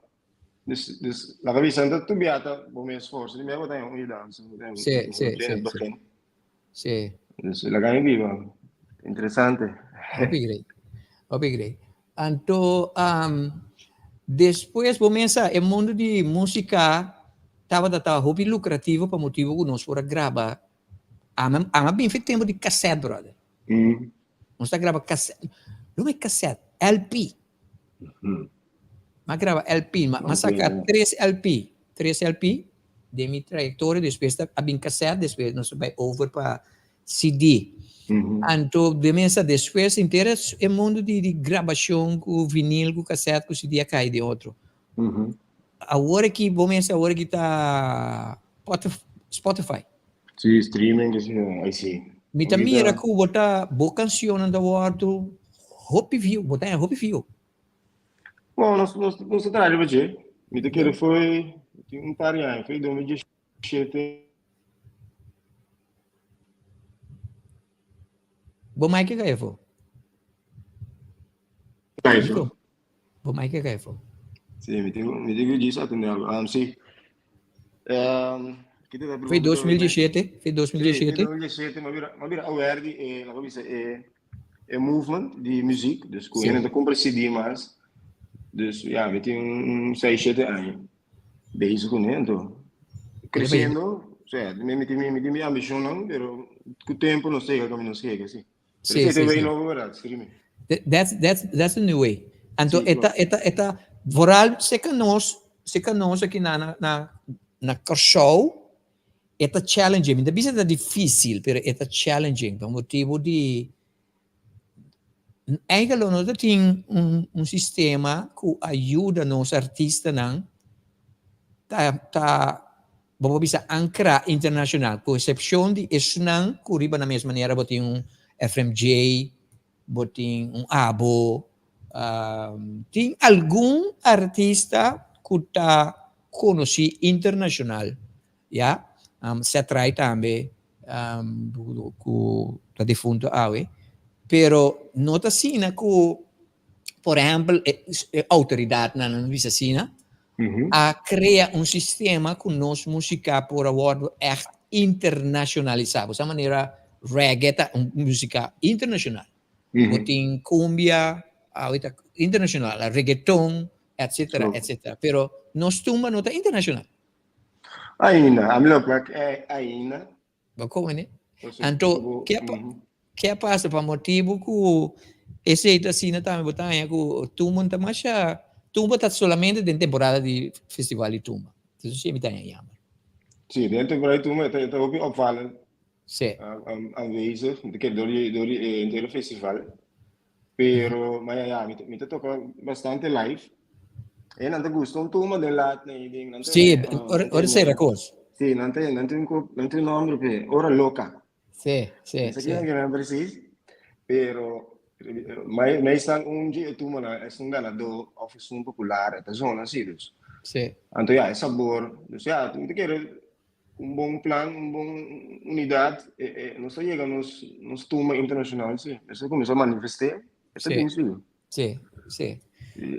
dus dus laga bisa anto tur bia ta bo mes esforso di mi bo ta haña un yudansa. Sí, sí, sí, sí. Sí. Dus laga mi biba. Interesante. Hopi great. Hopi great. Anto, um, despues bo mesa e mundo di música tabata ta hopi lucrativo pa motibo ku nos por a graba ama ama bin fe tempo di cassette, brother. Nos ta graba cassette. No me cassette, LP. M'a graba LP, m'a saca tres LP, tres LP den mi trayectoria, despues ta a bin cassette, despues nos a bay over pa CD. Anto den mesa despues henter e mundo di di grabacion cu vinil, cu cassette, cu CD a cay den otro. Awor aki bo mesa awor aki ta Spotify. Si, streaming, ay si. Mi ta mira cu bo ta bo cancionnan ta wordo hopi view, bo ta haña hopi view. Bon, nos, nos, nos ta traha riba dje. Mi ta kere foi tin un par di aña, foi 2017. Bo mic a kai afo? Kai afo. Bo mic a kai afo? Sí, mi tin, mi tin ku djis atende algo. Um, sí. Um, kita ta Foi 2017? Foi 2017? Sí, 2017, m'a bira, m'a bira aware di e, laga bisa, e, e movement di muziek. Dus ku hende ta kumpra CD mas. Dus ja, mi tin un 6, 7 aña bezig kuné. Anto, creciendo, o sea, mi, mi tin mi, mi tin mi ambicionnan, pero ku tempo nos ta yega kaminda nos yega, sí. Sí, Pero sí, esei ta sí. way nobo, verdad? Streaming. That's, that's, that's the new way. Anto, Sí, eta, klopt. eta, eta, vooral seka nos, seka nos aki na, na, na, na Kòrsou, e ta challenging. Mi ta bisa ta difícil, pero e ta challenging pa motibu di eigenlijk no ta tin un, un sistema ku a yuda nos artistanan ta, ta, bo por bisa ankra internacional, ku eksepshon di esnan ku riba nan mes manera bo tin un FMJ, bo tin un Abo, tin algun artista ku ta konosí internashonal, ya, Seth Rai tambe ku ta difunto awe, pero no ta asina ku por ehempel e outoridatnan nan bisa asina a krea un sistema ku nos musika por a wòrdu ègt internashonalisá. Bo sa manera reggae ta un musika internashonal. Bo tin cumbia awe ta internashonal, reggaeton etcetera etcetera. Pero nos tumba no ta internashonal. Ainda, ami lo plak ainda. Bo komo ne? Anto, ke ke a pasa pa motibu ku esei ta asina tambe bo ta haña ku tumba no ta masha, tumba ta solamente den temporada di festival di tumba. Entonces si mi ta haña jammer. Sí, den temporada di tumba e ta hopi opvallend. Sí. Aanwezig, mi ta kere dor di dor di e entero festival. Pero, ma ya ya, mi ta toka bastante live. E nan ta gusta un tumba den laat nee, den nan ta Sí, ora ora sera kos. Sí, nan ta nan tin un nan tin un nombre p'e, ora loca. Sí, sí, No sé sí. kinan kinan precies, pero meestal un dje e tumbanan es un ganadó of es un popular, e ta zona así dus. Sí. Anto ya, e sabor, dus ya, mi ta kere un bon plan, un bon unidad, e, e, nos ta yega nos, nos tumba internacional, sí. Nos ta cuminsa manifesté, e ta Sí. bin sí. Sí, sí.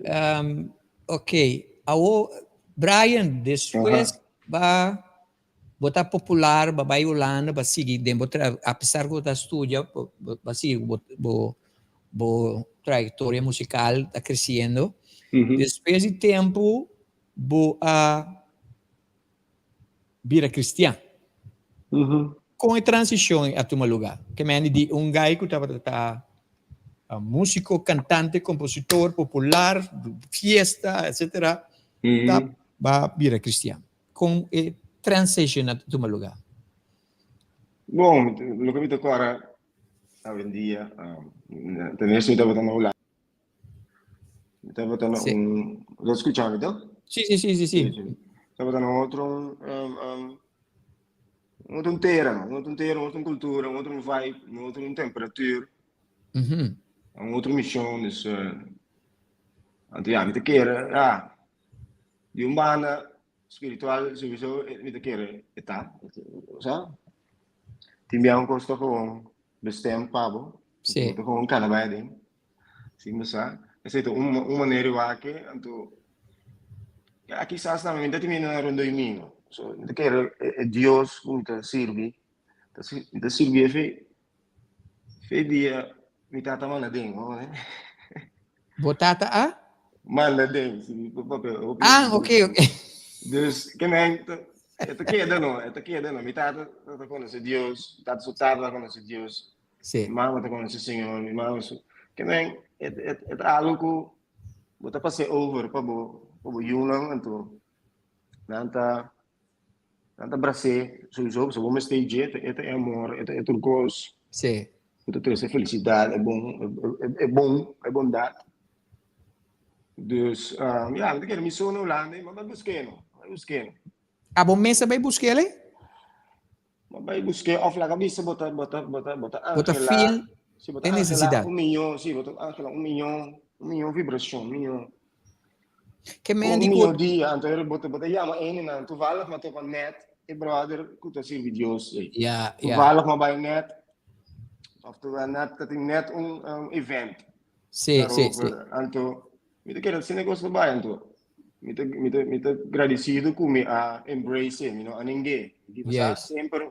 Um, ok, awo, Brian, despues ba bo ta popular, ba bai Hulanda, ba sigui den bo tra, a pesar ku bo ta studia, bo, bo, ba sigui bo, bo, bo trayectoria musical ta creciendo. Despues di tempu bo a bira cristian. Kon e transishon a tuma lugá? Ke mende di un gai ku tabata ta músiko, kantante, kompositor, popular, fiesta, etcetera, ta ba bira cristian. Kon e transition a tuma lugá? Bon, loke mi ta kòrda awendia, ten eerste mi tabata na Hulanda. Mi tabata na un... Bo ta skucha mi to? Sí, sí, sí, sí, sí. Tabata na otro un, um, un otro tera, un otro tera, un otro cultura, un otro vibe, un otro temperatuur. Mm -hmm. Un otro misión, dus uh, anto ja, mi ta kere, ja, di un banda spiritual sowieso mi ta kere e ta, osea, tin bia un kos ta gewoon bestemd pa bo, Sí. ta gewoon kana bai aden. Si bo sa, esei ta un un manera di wak anto ya kisas tambe mi ta teniendo na rondó di mi no. So mi ta kere e e Dios ku mi ta sirbi ta mi ta sirbié fe fe dia mi tata manda den bo wak. Bo tata a? Manda den, si mi por papia hopi. Ah, ok, ok. Dus ke men ta e ta keda no, e ta keda no. Mi tata ta konosé Dios, mi tata su tata ta konosé Dios. Sí. Mi mama ta konosé Señor, mi mama su. Ke men, e, e, e ta algo ku bo ta pas'é over pa bo, pa bo yunan, anto nan ta, nan ta bras'é souiso, pasobra bo mester dje, e ta e amor, e ta e tur kos. Sí. Ku ta trese felisidat, e bon, e, e bon, e bondat. Dus, um, ya, mi ta kere mi so na Hulanda, ma bai busk'é no, bai busk'é no. Abo mes a bai busk'é le? Bo bai busk'é òf laga bisa bo ta bo ta bo ta bo ta Bo ta angelá feel si bo ta e angelá nesesidat. un miñó si bo ta angelá un miñó un miñó vibrashon un miñó. Ke men Un di mihó ku dia, anto e bo ta bo ta yama hendenan, toevallig m'a topa net e brother ku ta sirbi Dios ei. Ya, ya. Toevallig m'a bai net, of to net ta tin net un um, event Sí, sí, sí. daarover. Anto mi ta kere asina kos ta bai anto. Mi ta mi ta mi ta gradisido ku mi a embrace e, mi no a ning'é. Mi di sa Juist. semper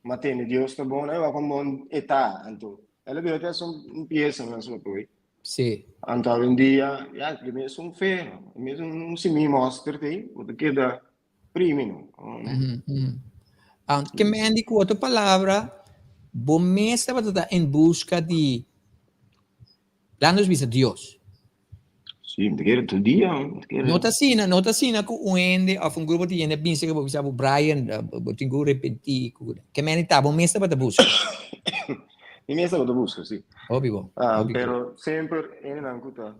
m'a tende Dios ta bon, ai wak kon bon e ta. Anto el a bira te hasi un piesa nan so apoi. Sí. Anto awendia, ya, e mes un fe, e mes un simia mòster te, bo ta keda primi no. Mm -hmm. Um, ke men di ku otro palabra, bo mes tabata ta en buska di, laat nos bisa Dios. Sí, mi ta kere tur dia, mi ta kere. No ta asina, no ta asina ku un hende of un grupo di hende bisa ku bo bisa bo Brian, bo tin ku repentí ku ke men di ta bo mes tabata buska. Mi mes tabata buska, sí. Hopi bon. Ah, hopi pero semper hendenan ku ta,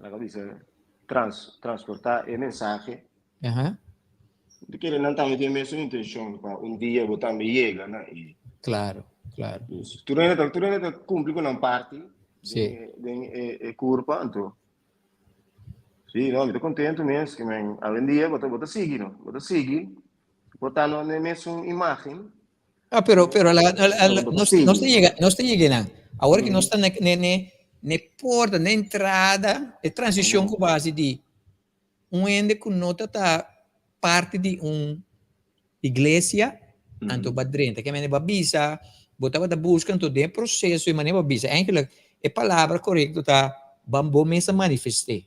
laga bisa, trans, transportá e mensahe. Aha. Mi ta kere nan tambe tin e mesun intenshon pa un dia bo tambe yega na e. Claro, claro. Dus tur hende ta, tur hende ta kumpli ku nan parti Sí. den, den e, e kurpa, anto. Sí, no, mi ta kontentu mes, ke men awendia bo ta, bo ta sigui, no? Bo ta sigui, bo ta no den e mesun imágen. Ah, pero, pero la, la, la, Pero bo ta nos, sigui. nos ta yega, nos ta yega nan. Awor ke Mm. nos ta ne, ne, ne, ne porta, ne entrada, e transishon Mm. ku bo hasi di Un hende ku no ta ta parti di un iglesia, anto bo a drenta. Ke manera bo a bisa, bo tabata buska, anto den e proseso e manera bo a bisa, eigenlijk e palabra korekto ta ban bo mes a manifest'é.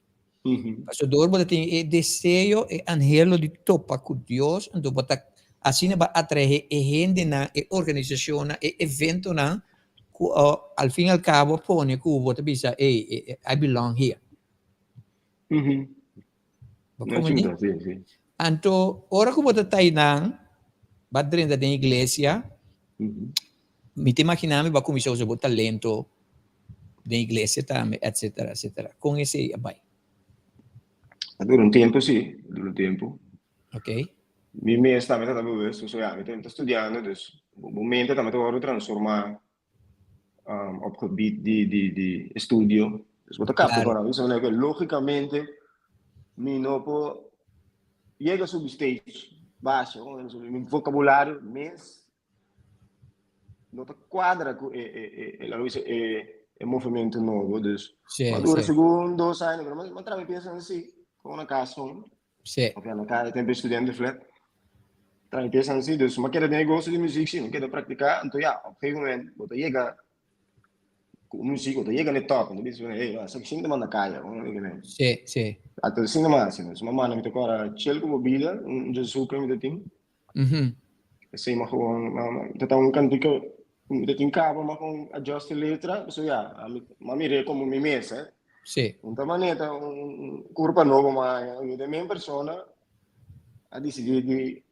Pasobra dor bo ta tin e deseo, e anhelo di topa ku Dios, anto bo ta asina bo a atraé e hendenan, e organisashonnan, e eventonan ku al fin al kabo a pone ku bo ta bisa, ey, I belong here. Bo No comprendí? chuta, sí, sí. Anto, ora ku bo ta tainan, ba drenta den iglesia, mi ta imaginá mi bo a kuminsá usa bo talento den iglesia tambe, etcetera, etcetera. Kon esei a bai? A dura un tempu, sí, a dura un tempu. Ok. Mi mes tambe ta ta bewust, so ya, mi ta studiando, dus bo mente tambe ta wòrdu transformá um, op gebied di, di, di estudio. Dus bo ta kapta Claro. con a bisa que lógicamente mi no por llega subi stage baixa, mi vocabulario mes no ta cuadra cu e, e, e, e, laat me zeggen, e, e movimento nobo. Dus, Sí, maar dura sí. segun dos años, pero maar tra mi piensa así, con una casa, Sí. Of ja, na kaya tempo studente flat. Tra mi piensa así, dus ma keda den negocio di muziek, sí, ma keda practica, anto ja, op gegeven moment, bo ta yega ku muziek, bo ta yega na top, anto bisa, hey, ma esaki sinta manda kaya, bo yega na. Sí, sí. Anto sinta mas, dus ma manda mi ta kora chill ku bo bida, un jazuka mi ta tin. Mhm. Esei ma gewoon, ma, ma, ta ta un kantika, mi ta tin kaba, ma gewoon adjust e letra, so ja, ami, ma mir'é komo mi mes, eh. Sí. Un ta manera un, un kurpa nobo, ma mi ta men persona a disidí di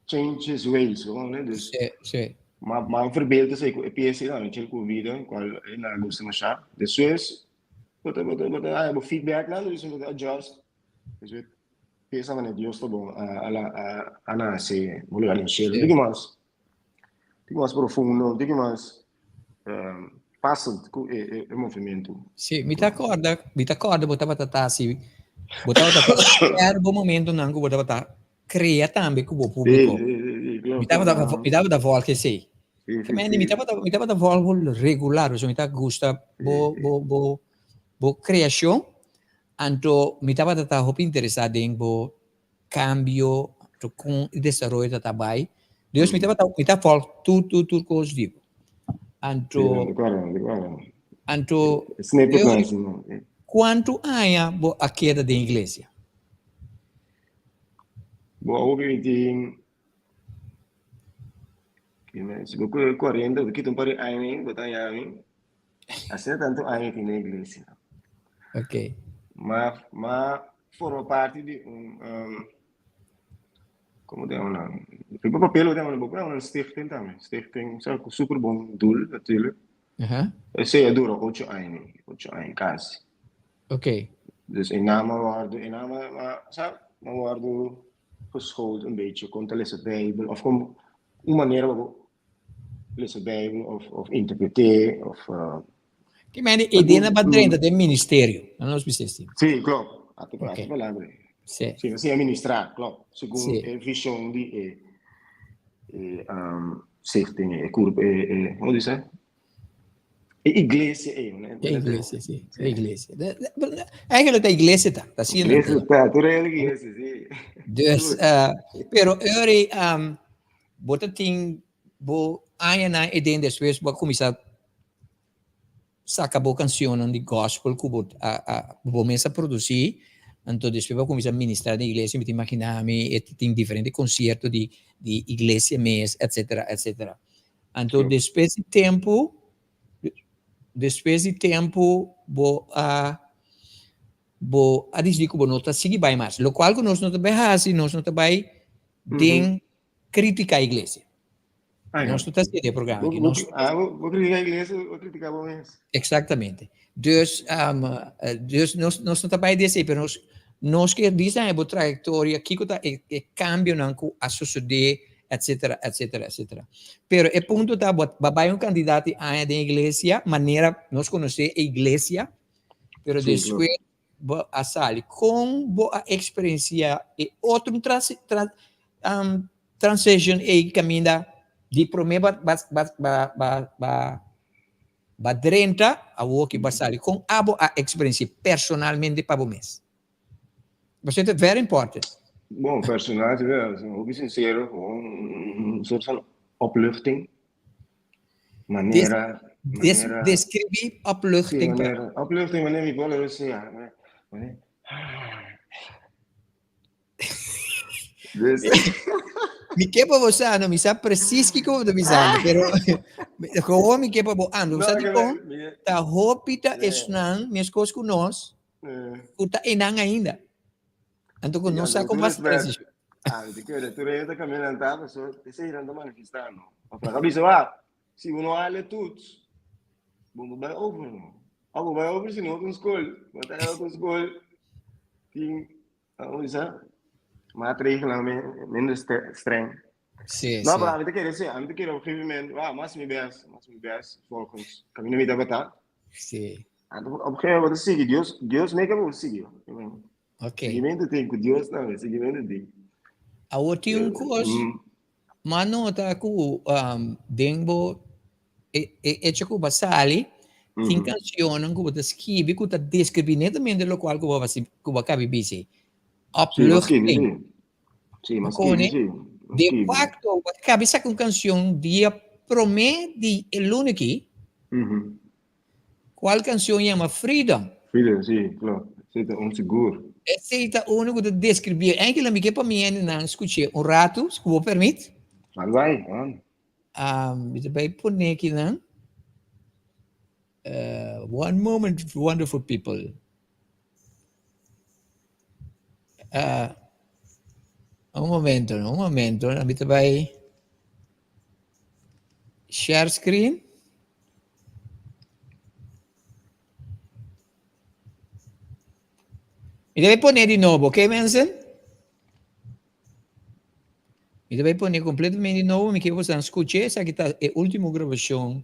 change his ways, gewoon, eh, dus Sí, sí. ma, ma verbeeld esei ku e piesa ei, chill ku vida, kual e na gusta masha. Despues, bo ta, bo ta, bo ta haña bo feedback nan, dus bo ta adjust. Despues, Pensa manera Dios ta bon a a a nase bo lugar den shelu. Tiki mas tiki mas profundo, tiki mas passend ku e e e movimentu. Sí, mi ta acorda, mi ta acorda bo tabata ta hasi, bo tabata ta share bo momentonan ku bo tabata krea tambe ku bo publiko. Sí, sí, sí, klopt. Mi tabata mi tabata volg esei. Sí, sí, Mandy, mi sí. tabata mi tabata volg bo regular, pasobra mi ta gusta bo bo bo bo kreashon. Anto mi tabata ta hopi interesá den bo kambio, anto kon e desaroyo ta ta bai. Dus mi tabata, mi ta volg tur, tur, tur kos di bo. Anto, anto, kuantu aña bo a keda den iglesia? Bo a hopi mi tin, si bo kue kuarenta, bo ta kita un par di aña, bo ta haña mi. Asina tantu aña tin na iglesia. Ok. Ma, ma forma parti di un, um, como te llama? Riba papel lo te llama, bo un stichting tambe. Stichting, sa ku super bon doel natuurlijk. Aha. Esei a dura ocho aña, ocho aña casi. Ok. Dus e naam a wordo, e naam a, ma, sa, ma wordo geschoold een beetje kon te lezen Bijbel of kon un manier waarop lesa Bijbel of, of interpreté of... Ki mende idea na ba drenta den ministerio. Na nos bisa esti. Sí, klopt. Ate okay. palabra. Sí. Sí, sí, ministrar, klopt. Segun sí. e vision di e, e um, stichting, e curp, e, e, hoe dice? E iglesia, e, e iglesia, sí. E iglesia. Eigenlijk de iglesia ta. Ta iglesia ta, tur e iglesia, sí. Dus, uh, pero Uri, um, bo ta tin bo añanan e den despues bo a kuminsá saka bo kanshonnan di gospel ku bo a a bo mes a produsí, anto despues bo a kuminsá ministrá den iglesia, mi ta imaginá mi e tin diferente konsierto di di iglesia mes etsetera etsetera. Anto despues di tempu despues di tempu bo a bo a disidí ku bo no ta sigui bai mas, lokual ku nos no ta bai hasi, nos no ta bai den Critica iglesia. Ah, Nos no ta haciendo e programa aki. Nos, ah, bo critica iglesia, bo critica bo mes. Exactamente. Dus, um, dus nos, nos no ta bai desi, pero nos, nos kier bisa bo trayectoria, kiko ta e, e cambionan ku a sucede, etcétera, etcétera, etcétera. Pero e punto ta, bo, ba bai un candidato di aña den iglesia, manera nos conoce e iglesia, pero Sí, despues bo a sali? Kon bo a eksperensiá e otro transition ei kaminda di promé ba ba drenta awor ki bo a sali? Kon abo a eksperensiá personalmente pa bo mes? Pasobra ta very important. Bon, personal, hopi sinsero, un soort van opluchting. Manera, Des, manera. describí Sí, opluchting. pa- manera. Opluchting, manera mi pueblo decía. Manera. Dus, Mi ke pa bo sa, no, mi sa precies kiko bo ta bisando, pero gewoon mi ke pa bo ando. no, Sa que dikon, mi- ta hopi ta Eh. esnan, meskos ku nos, eh, ku ta enan ainda. Anto ku Sí, no anto sa ku kon tur basa respet. transishon. Ah, mi te kere, tur hende ta caminando, paso esei nan ta manifestando. Of nan ta bisa, "Wak, si bo no haal e toets, bo no bai over no. Of bo bai over si no ta un skol. Bo ta otro skol tin, hoe bisa, maatregelen minder streng. Sí, No, sí. pero ami ta kere si, ami ta kere op een gegeven moment, wak, mas mi best, mas mi best, volgens camino mi tabata. Sí. Anto op een gegeven moment bo ta sigui, Dios, Dios meke bo sigui. Ok. Seguimento tin ku Dios tambe, seguimento tin. Awor tin un kos, m'a nota ku um, den bo e, e hecho ku bo a sali, tin kanshonnan ku bo ta skibi ku ta deskribí netamente lokual ku bo a ku bo a kabi bisa. Sí, m'a skibi, Opluchting. sí. Sí, m'a Kone, skibi, sí. M'a de skibi. facto, bo a kabi saka un kanshon dia promé di e luna aki, Cual cancion yama Freedom? Freedom, sí, klopt. Esei ta un sigur. Esei ta unu cu ta describié. Enkele mi ke pa mi hendenan scuché un ratu, si cu bo permit. Laat bai, man. Um, mi ta bai pone akinan. Uh, one moment, wonderful people. Uh, un momento, un momento. Mi ta bai share screen. Mi ta bai pone di nobo, ok mensen? Mi ta bai pone completamente di nobo, mi kier boso scucha, esaki ta e ultimo grabacion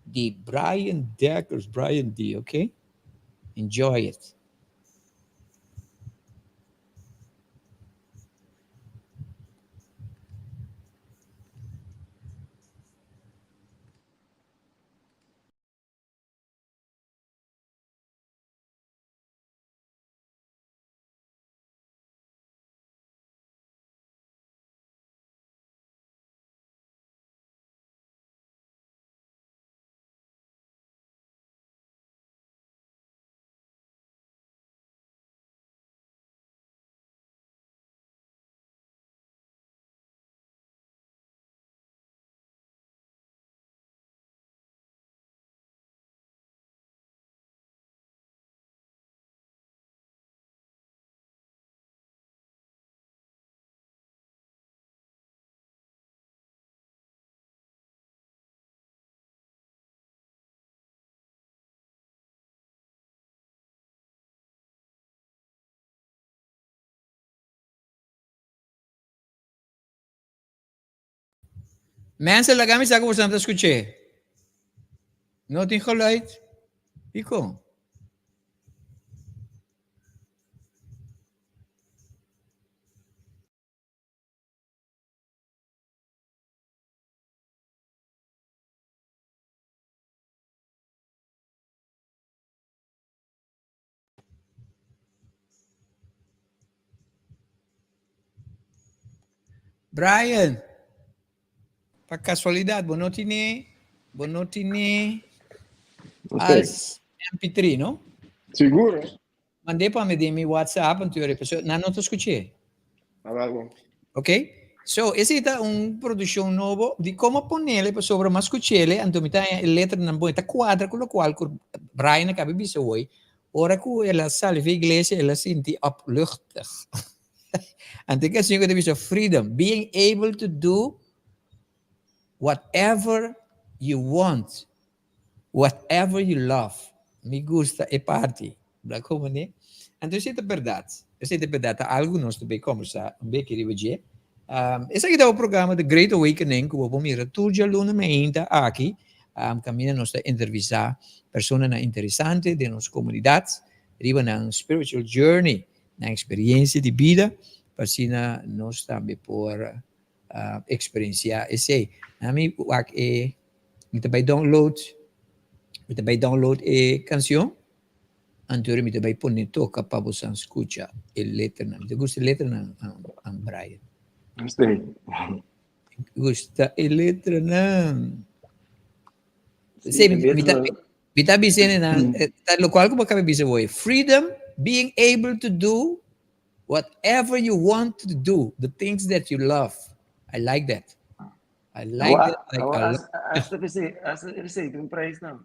di Brian Dekkers, Brian D, ok? Enjoy it. Mensen, laga mi sa ku boso ta skuch'é. No tin geluid? Dikon? Brian, pa casualidad, bo no tine, bo no tine Okay. als MP3, no? Seguro. Mand'é pa mi den mi WhatsApp, anto yori, pasobra nan no ta skuch'é. Aba bon. Ok? So, esei ta un produkshon nobo di komo ponele pasobra mas skuch'ele, anto mi ta haña e letranan bon, e ta kuadra ku lokual ku Brian a kaba di bisa hoy. Ora ku el a sali for iglesia, el a sinti opluchtig. Anto e kanshon ku ta bisa freedom, being able to do whatever you want. Whatever you love. Mi gusta e parti. Bla como ne? Anto esei ta berdad. Esei ta berdad. Ta algo nos ta bay combersa un beki riba dje. Um, esaki ta e programa The Great Awakening ku bo por mira tur djaluna mainta aki. Um, kaminda nos ta entrevista personanan interesante den nos komunidat riba nan spiritual journey, nan eksperiencia di bida, pa asina nos tambe por uh, eksperensia esei. Ami wak e Mi ta bai download, mi ta bai download e cancion, anto mi ta bai pone toca pa bosan scucha e letranan. Mi ta gusta e letranan, um, Brian. Gusta. Gusta e letranan. Sí, mi, mi ta, mi ta bisene nan, eh, ta lo cual como cabe bisa hoy. Freedom, being able to do whatever you want to do, the things that you love. I like that. I like Awa, it. Like awa, a lot. hasta, hasta p'esei, hasta p'esei tin un prijs nan.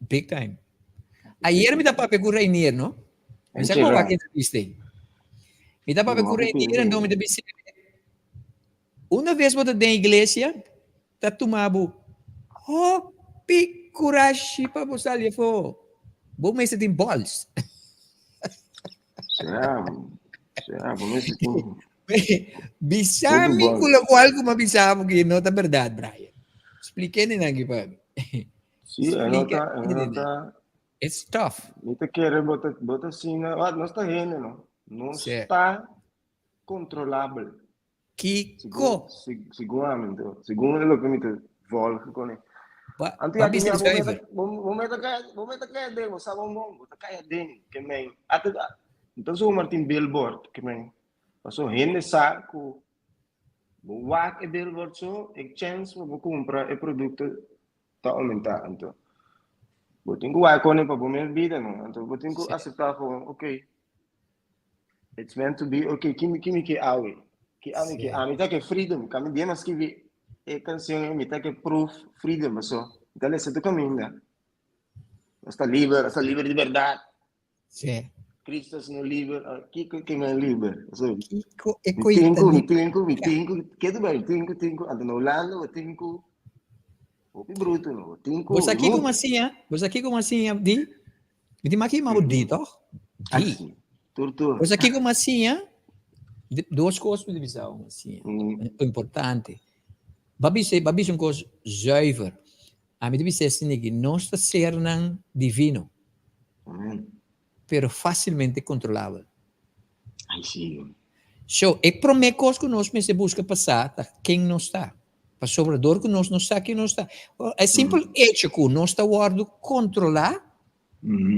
Big time. Ayer mi ta papia ku Reinier, no? Mi sa Enche kon ra. wak entrevista ei. Mi ta papia No, ku hopi Reinier, anto mi ta pidi. bisa, una vez bo ta den iglesia, ta tuma bo hopi kurashi pa bo sali afó. Bo mester tin bols. Será, será, bo mester tin. Bisa mi ku lokual ku mi a bisa bo ku no ta bèrdat, Brian. Splike ni nan ki pa mi. Sí, e no ta, e no ta. It's tough. Mi ta kere bo ta, bo ta asina, wat, nos ta hende, no? Nos ta kontrolabel. Kiko? Segun ami, anto, segun loke mi ta volg kuné. Ba, Anto ba ya bisa bo zuiver. bo meta kaya, bo meta kaya den, bo sa bon bon, bo ta kaya den, ke men. Ate, anto so Martin billboard, ke men. Paso hende sa ku bo wak e billboard so, e chèns pa bo kumpra e produkto ta oumentá. Anto bo tin ku wak kone pa bo mes bida no. Anto bo tin ku aseptá ku ok, it's meant to be, ok, ki mi ki mi ke awe? Ki ami ke? Ami ta ke freedom, ku ami bien a skibi e kanshon ei, mi ta ke proof freedom paso mi ta lesa tur kaminda. Nos ta liber, nos ta liber di bèrdat. Sí. Cristo es no liber. Ah, Kiko ke men liber. So, Kiko e mi tinku, mi koita tinku, mi tinku, ke tu bai, tinku, tinku, ante na Holanda, bo tinku, hopi bruto no, bo tinku, Bo sa kiko rudo. m'a siña? Bo sa kiko m'a siña di? Mi tin maki ma bo di, toch? Ai, Di. sí. Tur, tur. Bo sa kiko m'a siña? Di- Dos kos mi ta bisa bo m'a siña. Importante. Ba bisa, ba bisa un kos zuiver. Ami ta bisa esei niki, nos ta sernan divino. Amen. Pero fácilmente controlabel. Ai sí. So, e promé kos ku nos mester buska pa sa ta ken nos ta. Pasobra dor ku nos no sa ken nos ta. E simpel hecho ku nos ta wòrdu kontrolá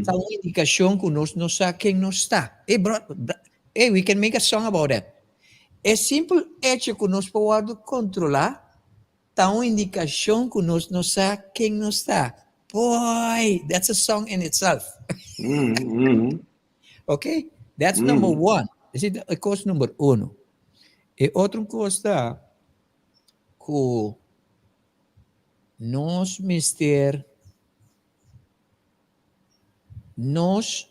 ta un indikashon ku nos no sa ken nos ta. Ey bro, ey we can make a song about that. E simpel hecho ku nos por wòrdu kontrolá Ta un indikashon ku nos no sa ken nos ta. Boy, that's a song in itself. Ok, that's number one. Esei ta e kos number uno. E otro kos ta ku nos mester nos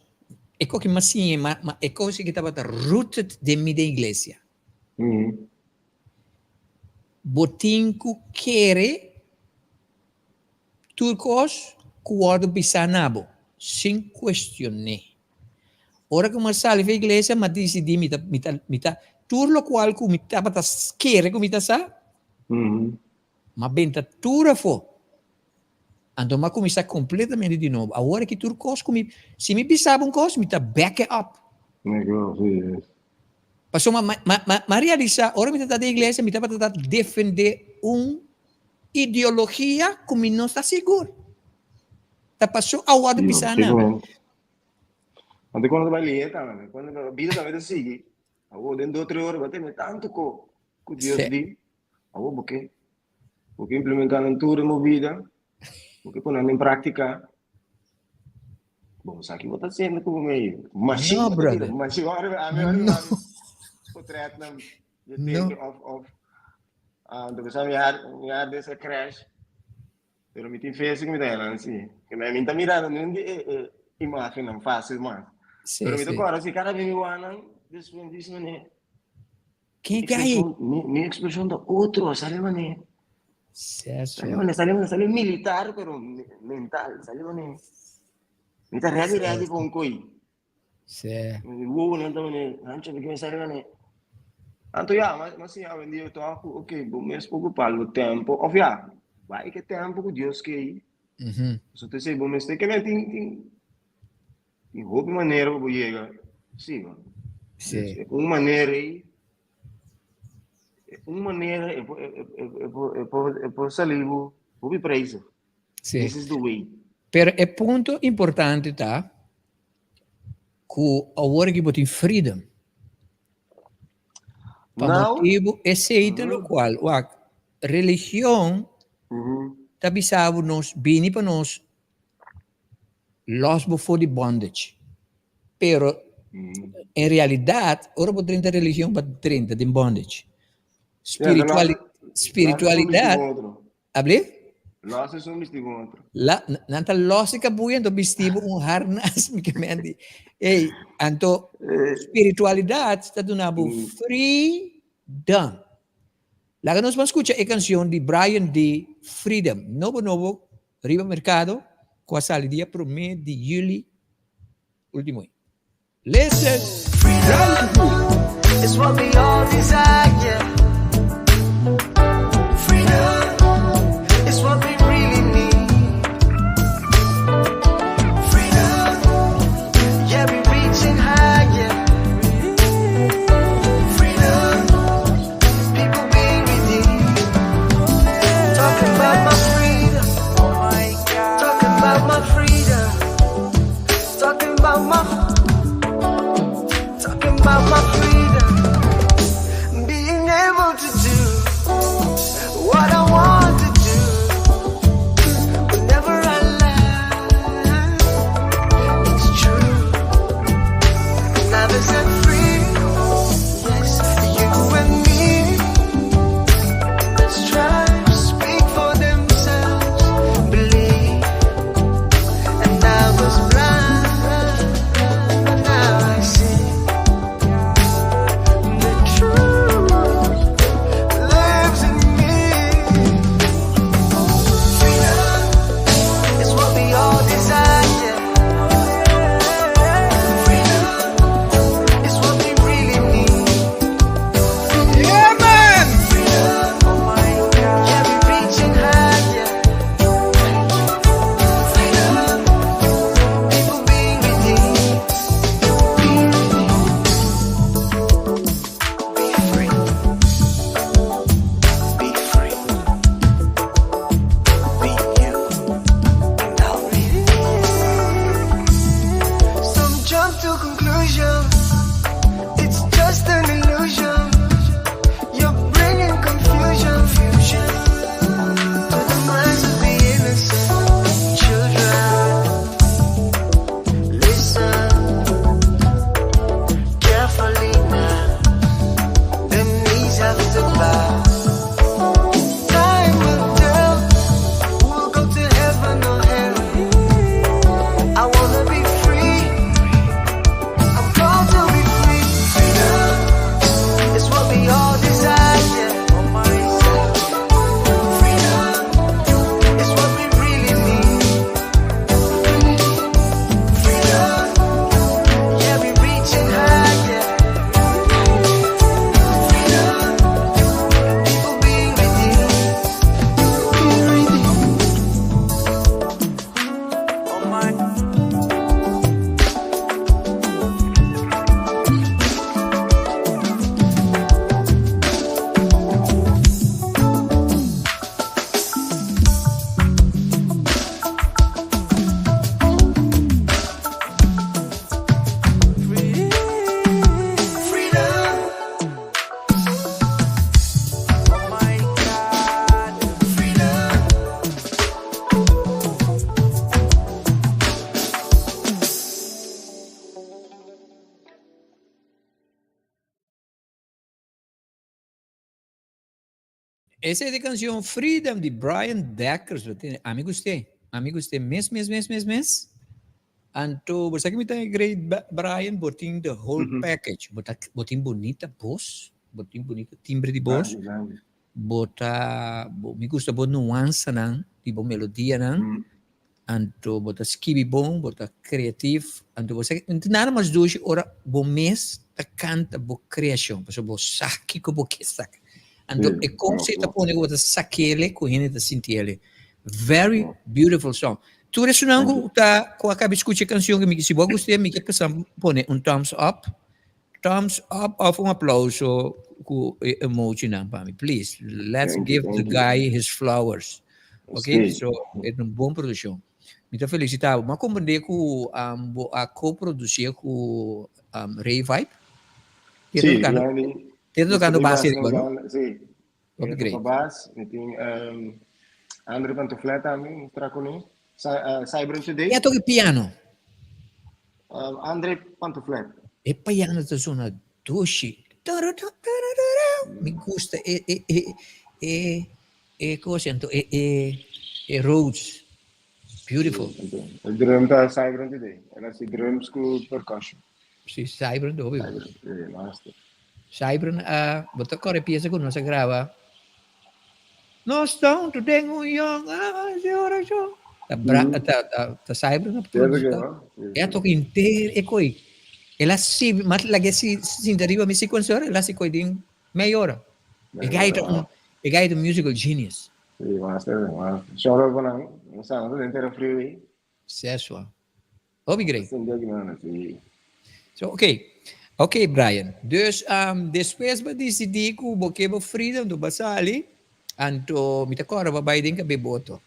e koki mas siña ma e kos aki tabata rooted den mi den iglesia. Bo tin ku kere tur kos ku wòrdu bisá na bo, sin kuestion'é. Ora ku mi a sali for iglesia, mi a disidí mi ta mi ta mi ta tur lokual ku mi tabata kere ku mi ta sa, mi a benta tur afó. Anto mi a kuminsá kompletamente di nobo. Awor aki tur kos ku mi, si mi bisa bo un kos, mi ta back e up. Pasobra mi a realisá ora mi ta ta den iglesia mi tabata ta defendé un ideologia ku mi no ta sigur. Ta paso a wòrdu bisá nan. Anto kuando ta bai lihé tambe, kuando bida tambe ta sigui. Awor den dos tres ora bo a tene tantu ko. ku Dios di. Awor bo ke bo ke implementá nan tur den bo bida, bo ke pone nan den práktika. Bo sa ki bo ta hasiendo ku bo medio. Mashin No, bo ta tira, brother. mashin ora ami ora No. mi potret nan de No. teke of of ah anto bisa mi har mi har desa crash. Pero mi tin fe si ku mi ta yanan si. Ke mi ta mirando niun di e e imagennan fásil mas. Sí, Pero mi ta sí. kòrda si kada bes mi wak nan despues mi bisa manera Ken ke ai? Mi, mi expresión ta otro, sale mane. Seso. Sale mane, sale mane, sale militar, pero mental, sale mane. Mi ta ready, ready pa un koi. Sí. Wow, nan ta mane, hancho, porque mi sale mane. Anto ya, ma, ma siña awendia toch, ku, ok, bo mes por ocupa algo tempo, of ya, bai ke tempo ku Dios ke ei. So te sei, bo mester ke men tin, tin, Tin hopi manera pa bo yega sí man. Sí. Un manera ei, un manera e por e por e por e por sali bo hopi prijzen. Sí. This is the way. Pero e punto importante ta ku awor ki bo tin freedom. Pa Now, motibu esei ta lokual wak religion ta bisa bo nos bini pa nos Los bo for di bondage. Pero en realidad, ora bo drenta religion, bo drenta den bondage. Spirituali spiritualidad. Able? Los es un bisti con otro. La, nan ta los e kabuya, anto bisti bo un harnas, mi ke menti. Ey, anto spiritualidad ta duna bo freedom. Laga nos ban skucha e kanshon di Brian D. Freedom, nobo nobo riba merkado ku a sali dia promé di yüli último. Listen! Brian D. It's what we all desire. Freedom is what we really need. Freedom, yeah, we reaching higher. Freedom, people we redeem. Talking about my freedom. Talking about my freedom. Talking about my talking about my freedom. Being able Esa e canción Freedom di Brian Dekkers. Ami gust'é. Ami gust'é mes, mes, mes, mes, mes. Anto, bo sa ki mi ta great Brian, bo tin the whole package. Bo ta, bo tin bonita bos, bo tin bonita timbre di bos. Bo ta, bo, mi gusta bo nuansanan di bo melodianan. Anto bo ta skibi bon, bo ta creatief. Anto bo sa, no tin nada mas dushi ora bo mes ta canta bo creacion, pasobra bo sa kico bo ke saca. Anto e cos ei ta pone cu bo ta sakele cu hende ta sintiele. Very beautiful song. Tur esunnan ku ta ku a kaba skucha e kanshon ku mi si bo a gust'é mi ke pasa pone un thumbs up, thumbs up òf un aplauso ku e emojinan pa mi please. Let's Thank you, give the thank you. guy his flowers. Ok, Sí. so e ta un bon produkshon. Mi ta felisitá bo. Mi a komprendé ku bo a ko-produsié ku Ray Vibe. Te Sí, tokando, Randy. te tokando Mr. base Bas riba, no? Sí. Hopi E great. toca bas, mi tin um, Andre Pantoflet tambe, mi tra kuné. Cybran Today. E a toca piano? Um, Andre Pantoflet. E piano ta sona dushi. Mi gusta e e e e e cosa anto e e e Rhodes. Beautiful. E drum ta Cybran Today. El a si drums ku percussion. Si, Cybran ta hopi. Cybran, eh, master. Cybran a, bo ta kore piesa ku nos a graba. Nos ta huntu den un yòn hasi orashon. Ta bra, ta ta ta Cybran a produsí. E a toka inter e koi. El a sibi, mas lag'é si sinta riba mi sequencer, el a hasi koi den mei ora. E gai ta un, e gai ta un musical genius. Sí, master, master. Shout out pa nan. Nos sa, nos ta den tera friu ei. Sesua. Hopi great. Sí. So, ok. Ok, Brian. Dus, um, despues bo disidí ku bo ke bo freedom, anto bo a sali, anto mi ta kòrda bo a bai den kab'é boto.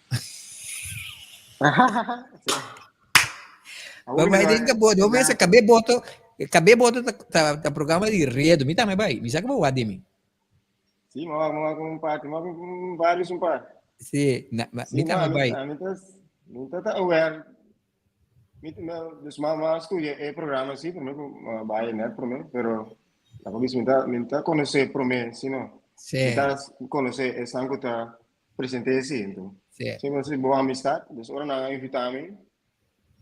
Bo a bai den kab'é boto. Bo mester kab'é boto, kab'é boto ta, ta, ta programa di redu. Mi tambe bai. Mi sa ku bo wak di mi. Sí, mi wak, mi wak un parti, mi wak un varios un par. Sí, na, ma, mi tambe bai. Mi ta, mi ta aware Mi dus ma ma studia e programa si prome ku bai net prome, pero laga bisa mi ta mi ta konosé prome si no. Sí. Mi ta konosé esnan ku ta presente si enton. Sí. Si mi hasi bon amistat, dus ora nan a invitá mi,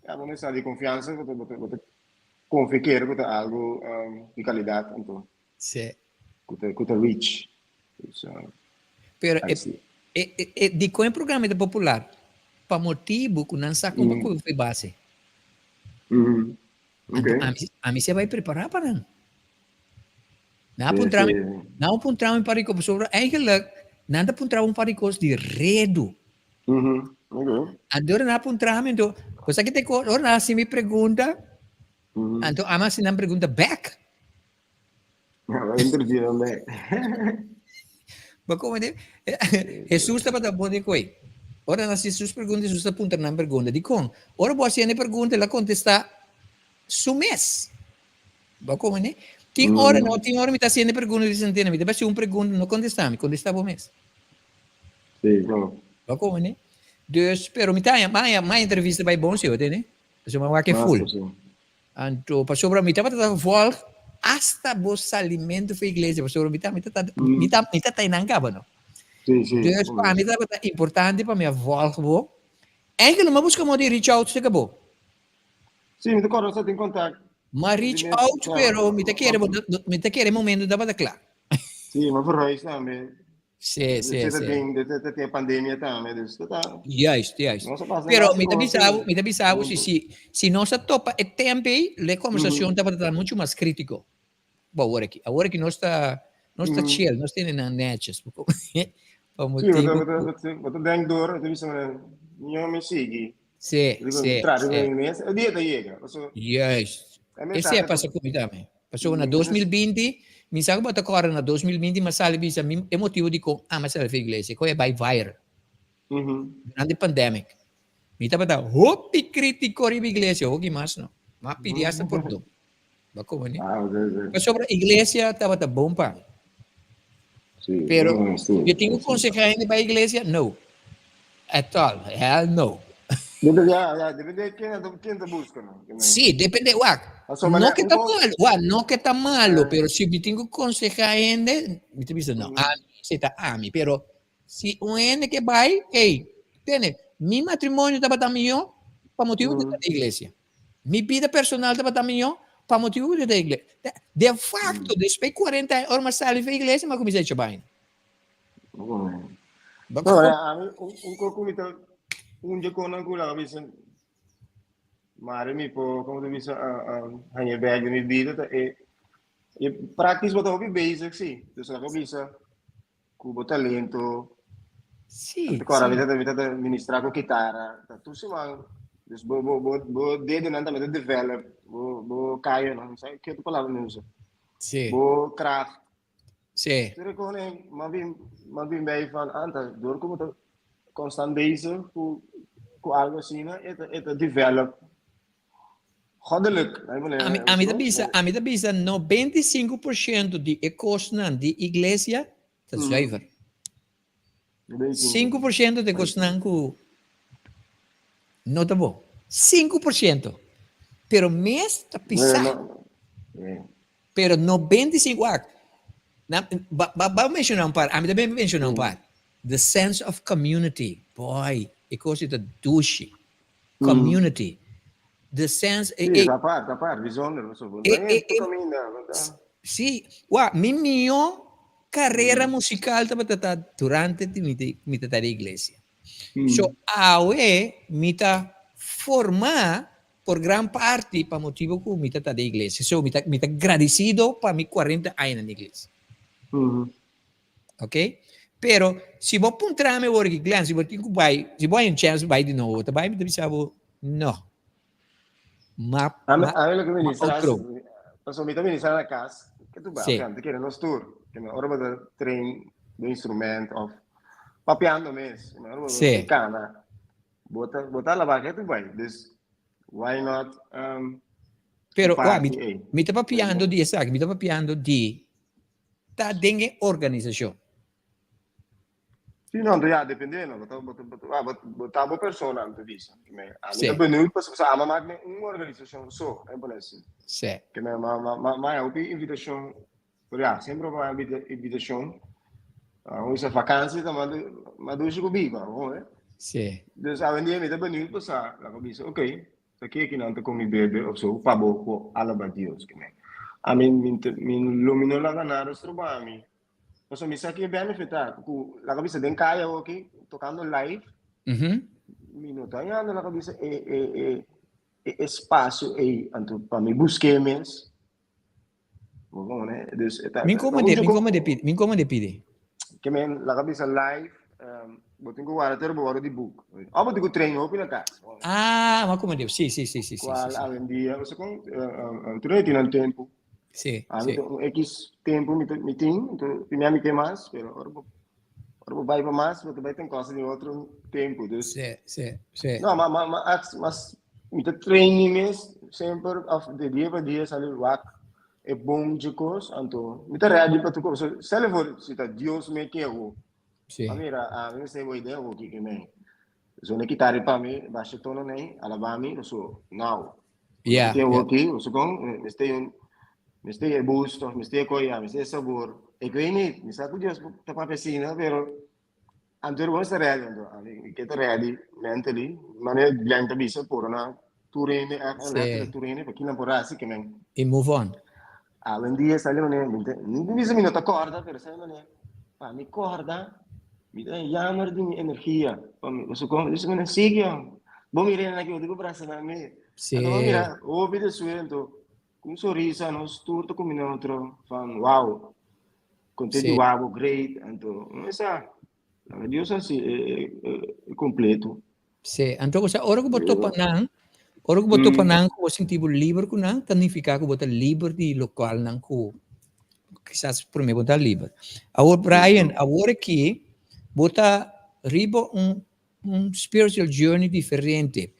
ya bo mester di konfiansa ku bo ta bo ta konfia kere ku ta algu di kalidat enton. Sí. Ku ta ku ta reach. Dus Pero ai e si. e e dikon e programa ta popular? Pa motibu ku nan sa kon pa kohe e base. Ok. Anto ami ami si a bai prepará pa nan. Nan a Sí, puntra mi sí. nan a puntra mi un par di kos pasobra eigenlijk nan ta puntra bo un par di kos di redu. Ok. Anto ora nan a puntra mi anto bo sa ki ta e kos ora nan a hasi mi pregunta anto ami a hasi nan pregunta bèk. Bo como de Jesus tabata bon di koe. Ora nan hasi Jesus pregunta, Jesus ta puntra nan pregunta. Dikon? Ora bo hasi hende pregunta, el a kontestá su mes. Bo como ne? Tin ora no, tin ora mi ta hasi hende pregunta di santena, mi ta hasi un pregunta, no kontestá mi, kontestá bo mes. Sí, no. Bo como ne? Dus, pero mi ta haña, mi haña, mi haña entrevista bai bon si, bo tende? Pasobra mi a wak e full. Anto pasobra mi tabata ta volg hasta bo salimentu for iglesia pasobra mi ta mi ta mi ta mi ta tainan kaba no. Sí, sí. Dus pa mi tabata importante pa mi a volg bo. Eigenlijk mi a buska modo di reach out seka bo. Sí, mi ta kòrda sa tin kontakt. Ma reach out pero mi ta kere bo mi ta kere e momento tabata kla. Sí, mi a verhuis tambe. Sí, sí, Desde sí. tin, desde tin pandemia tambe, dus ta ta. Juist, juist. Nos a pasa Pero base mi ta con bisa bo, mi ta bisa bo si si si nos a topa e tempo ei, le conversacion tabata mucho mas critico. Bo awor aki, awor aki nos ta nos ta chill, nos tene nan netjes. Pa Sí, motibo bo ta bo ta bo ta denk door, bo ta bisa mi mi sigui. Sí, Riba sí, mi tra riba sí. mi mes, e dia ta yega. Paso Juist. e Esei mensahe a ta pasa ku mi tambe. Pasobra na 2020, mi sa ku bo ta kòrda na 2020 mi a sali bisa mi e motibu dikon ami a sali for iglesia, ku e bai viral durante pandemic. Mi tabata hopi kritiko riba iglesia, hopi mas no. Mi a pidi hasta pordon. Bo a komprende? Pasobra iglesia tabata bon pa mi. Pero yo tin ku konsehá hende bai iglesia? No. At all. Hell no. Ya, ya, depende ken ken ta buska no. Sí, depende, wak. No ke ta malo, wak, no ke ta malo, pero si mi tin ku konsehá hende, mi ta bisa no, ami, esei ta ami, pero. Si un hende ke bai, ey, tende, mi matrimonio tabata mihó pa motibu ku ta den iglesia. Mi bida personal tabata mihó pa motibu ku ta den iglesia. De facto, despues di cuarenta aña, ora mi a sali for iglesia, mi a kuminsá echa baina. No, ami, un kos ku mi ta, un dje konan ku laga bisa, mare mi por, komo ta bisa, haña bèk den mi bida ta e, e practice bo ta hopi basic si, dus laga bisa, Ku bo talento. Sí, Te kòrda sí. mi ta mi ta ministrá ku kitara. Ta tur siman. Dus bo bo bo bo dedonan tambe ta develop. Bo bo kayonan, sa ki otro palabra mi usa? Sí. Bo kracht. Sí. Tur e kosnan m'a bin m'a bin bij van anta dor ku bo ta konstant bezig ku ku algo asina e ta e ta develop goddelijk. Ami ami ta bisa ami ta bisa 95% di e kosnan di iglesia ta zuiver. 5% ta e kosnan ku no ta bon. 5%. Pero mes ta pisá. Pero 95 wak. Na ba ba ba menshoná un par. Ami ta ben menshoná un par. The sense of community. Boy, e kos ei ta dushi. Community. The sense Sí, ta apart, ta apart, bijzonder. E, e, e, sí, wak, mi mihó carera musical tabata ta durante di mi mi ta den iglesia. So awe mi ta formá por gran parti pa motibo ku mi ta ta den iglesia. So mi ta mi ta gradisido pa mi cuarenta aña den iglesia. Ok? Pero si bo puntra mi awor aki, Glenn, si bo tin ku bai, si bo hay un chance bai di nobo, bo ta bai? Mi ta bisa bo, no. Ma, A mi, ma, a mi lo ke ma ministra, outgrow. pasobra mi ta ministra na kas, ke tu bai? Sí. Oké, mi ta kere nos tur, ke mi ora bo ta train bo instrument of papiando mes, mi ora bo Sí. kana, bo ta, bo ta alabá ke tu bai. Dus, why not um, Pero, wak, mi, parti ei? mi ta papiando di esaki, mi ta papiando di ta den e organisashon. Sí, no, anto ya, depende, no, bo ta, bo ta, bo ta, bo, bo ta bo persona, anto bisa. Ke me, ami Sí. ta benieuwd pasobra ama mak me un organisashon so, e pone así. Sí. Ke me, ma, ma, ma, ma ya hopi invitashon, pero ya, semper bo haña invitashon. Ah, un isa vakantie ta mas, mas dushi ku biba, ho, eh. Sí. Dus awendia mi ta benieuwd pasobra, laga bisa, oké, Ta ke ki nan ta komi bebe of so pa bo por alaba Dios ke men. Ami mi ta mi lo mi no laga nada stroba mi. Pasobra mi sa ki e benefit ta ku laga bisa den kaya awoki tokando live mi no ta hañando laga bisa e e e e espasio ei anto pa mi busk'é mes. Bo komo Dus e ta Mi komo de mi komo de pidi mi komo de pidi. Ke men laga bisa live bo tin ku wara tera bo wòrdu di book. Òf bo tin ku train hopi na kas. Ah, ma komo de si si si si si. Kual awendia bo sa kon tur hende tin nan tempu. Si Ami si. ta un ekis tempu mi ta mi tin enton primer mi ke mas pero ora bo ora bo bai pa mas bo ta bai ten kosa di otro tempu dus. Si si si. No ma ma ma mas Mi ta train mi mes semper of de dia pa dia sali wak e bon dje kos anto mi ta ready pa tur kos. So sele for si ta Dios me ke awo. Sí. Pa mira ami mester bo idea awo kiko men. So ne kita riba mi basha tono nei alaba mi so now. Yeah, Mi tin awo yeah. ki so kon mester un mester e boost of mester e koya mester e sabor. Ik weet niet mi sa ku Dios ta papia asina pero Anto bo mester ready anto. Ami mi ke ta ready mentally. Manera Glenn ta bisa por na tur hende echt en Sí. letterlijk tur hende pa kinan por hasi ke men. I move on. Awendia sali manera mi ta mi bisa mi no ta kòrda pero sali manera pa mi kòrda mi ta jammer di mi energia pa mi pasobra kon mi bisa manera sigui yo bo mira hende aki bo tin ku brasa nan mi. Sí. Anto bo mira hopi de suento Ku un sonrisa nos tur ta kuminá otro van wow, kontentu Sí. wou great, anto esa laga Dios hasi e e e kompleto. Sí, anto osea ora ku bo topa nan, ora ku bo topa nan ku bo sinti bo liber ku nan, ta nifiká ku bo ta liber di lokualnan ku kisas promé bo ta liber. Awor Brian, awor aki bo ta riba un un spiritual journey diferente.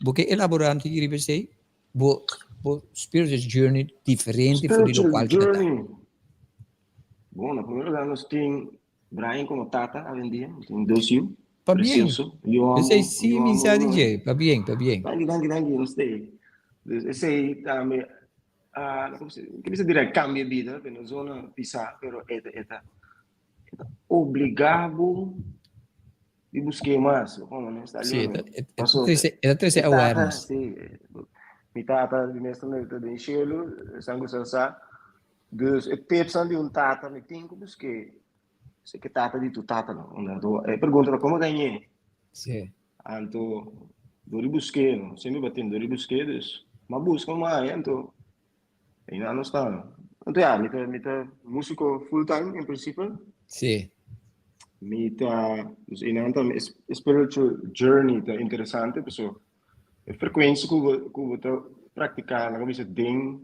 Bo ke elaborá un tiki riba esei? Bo bo spiritual journey diferente for di Spiritual lokual ki ta ta. journey. Bon, na primer lugar nos tin Brian como tata awendia, nos tin dos yu Pa bien. precioso. Yo Esei amo, sí yo mi amo sa di nan. dje. Pa bien, pa bien. Danki, danki, danki, nos te. Dus esei tambe ah, como se, ke bisa direct cambia bida, pero no zona pisá, pero e ta, e ta, e ta. obligá bo di busk'é mas. Sí, e ta trese awareness. Sí, mi tata di mes tambe ta den shelu, esan ku sa sa. Dus e tipsnan di un tata mi tin ku busk'é. Se ke tata di tu tata no. Anto e pregunta ta komo gañ'é? Sí. Anto dor di busk'é no, semper batin dor di busk'é dus m'a buska un haña anto einan nos ta. Anto ya mi ta mi ta músiko full time en prinsipio. Sí. Mi ta dus einan ta mi spiritual journey ta interesante paso e frekuensia ku bo ku bo ta praktiká laga bisa den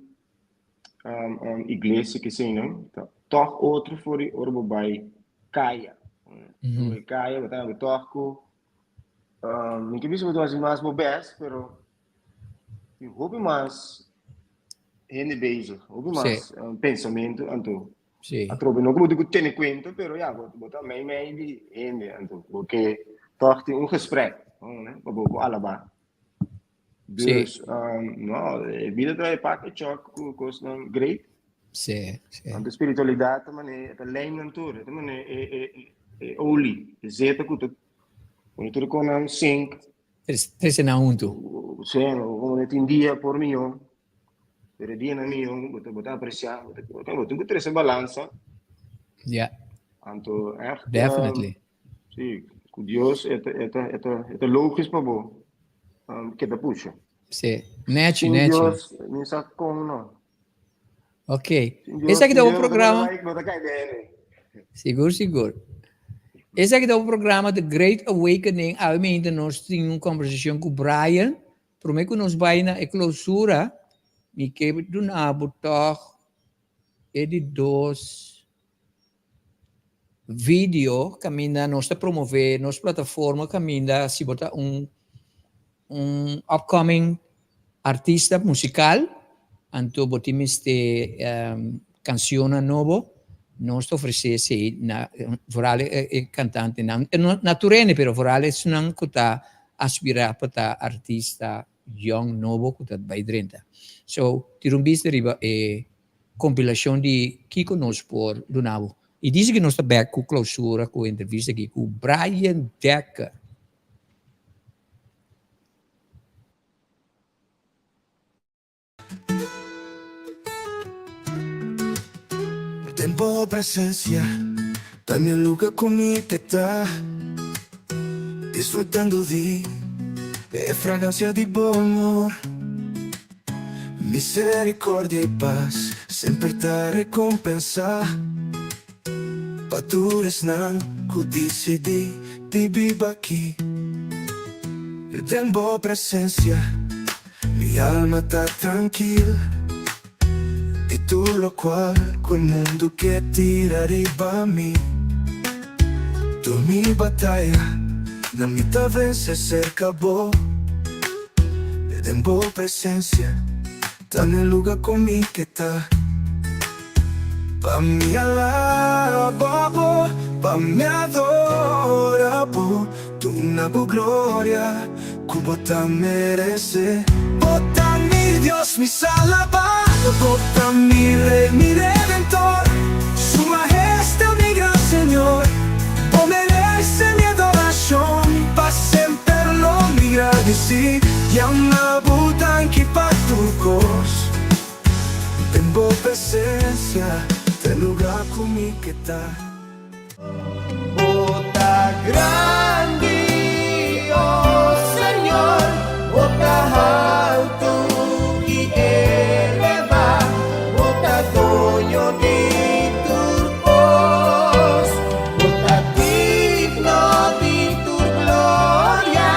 iglesia keseinan ta tòg otro for di ora bo bai kaya. Ora bo kaya bo ta habi tòg ku mi ke bisa bo ta hasi mas bo bèst pero tin hopi mas hende bezig, hopi mas pensamentu anto atrobe no ku bo tin ku tene kuenta pero ya bo ta mei mei di hende anto bo ke tòg tin un gesprek pa bo por alabá. Dus, no, e bida ta e pak e chok ku kosnan great. Sí, sí. Anto spiritualidat ta mane, ta lijm nan tur, ta mane e, e, e olie, e zeta ku ta pone tur konan sink. Trese nan huntu. Sí, como tin dia por mihó, pero e dianan mihó bo ta, bo ta apresiá, bo ta, bo tin ku trese balansa. Ja. Anto echt. Definitely. Sí, ku Dios e ta, e ta, e ta, e ta logis pa bo um, keda pusha. Sí, nechi, Sin nechi. Dios, ni sa kon no. Ok. Sin Dios, Esaki ta sin un Dios, no ta programa. like, no ta kai bene. Sigur, sigur. Esaki ta un programa The Great Awakening. Awe mainta nos tin un conversacion cu Brian. Prome cu nos bai na e clausura, mi ke duna bo toch e di dos video kaminda nos ta promove nos plataforma kaminda si bo ta un un upcoming artista musical anto bo tin mester cancionnan nobo nos ta ofrece esey na vooral e cantantenan na tur hende pero vooral esnan cu ta aspira pa ta artista yong nobo cu ta bay drenta so tira un bista riba e Kompilashon di kiko nos por duna bo. I disi ku nos ta bek ku klousura ku entrevista aki ku Brian Dekker. Den bo presencia ta mi luga ku mi te ta Disfrutando di e fragancia di bo amor. Misericordia i pas semper ta recompensá pa tur esnan cu dicidí di biba aki. Den bo presencia mi alma ta trankil di tur locual cu e mundu ke tira riba mi. Tur mi bataya na mi ta vence cerca bo. Den bo presencia ta n'e luga ku mi ke ta. Pa mi alaba bo, pa mi adora bo, duna bo gloria ku bo ta merece. Bo ta mi Dios, mi Salabador, bo ta mi Rey, mi Redentor, Su Mahestad, mi gran Señor, bo merece mi adoracion pa semper. Lo mi gradisí, yama bo danki pa tur kos. Den bo presensia ta e lugá ku mi ke ta. Bo ta grandi, o Señor, bo ta haltu i elevá, bo ta doño di tur kos. Bo ta digno di tur gloria,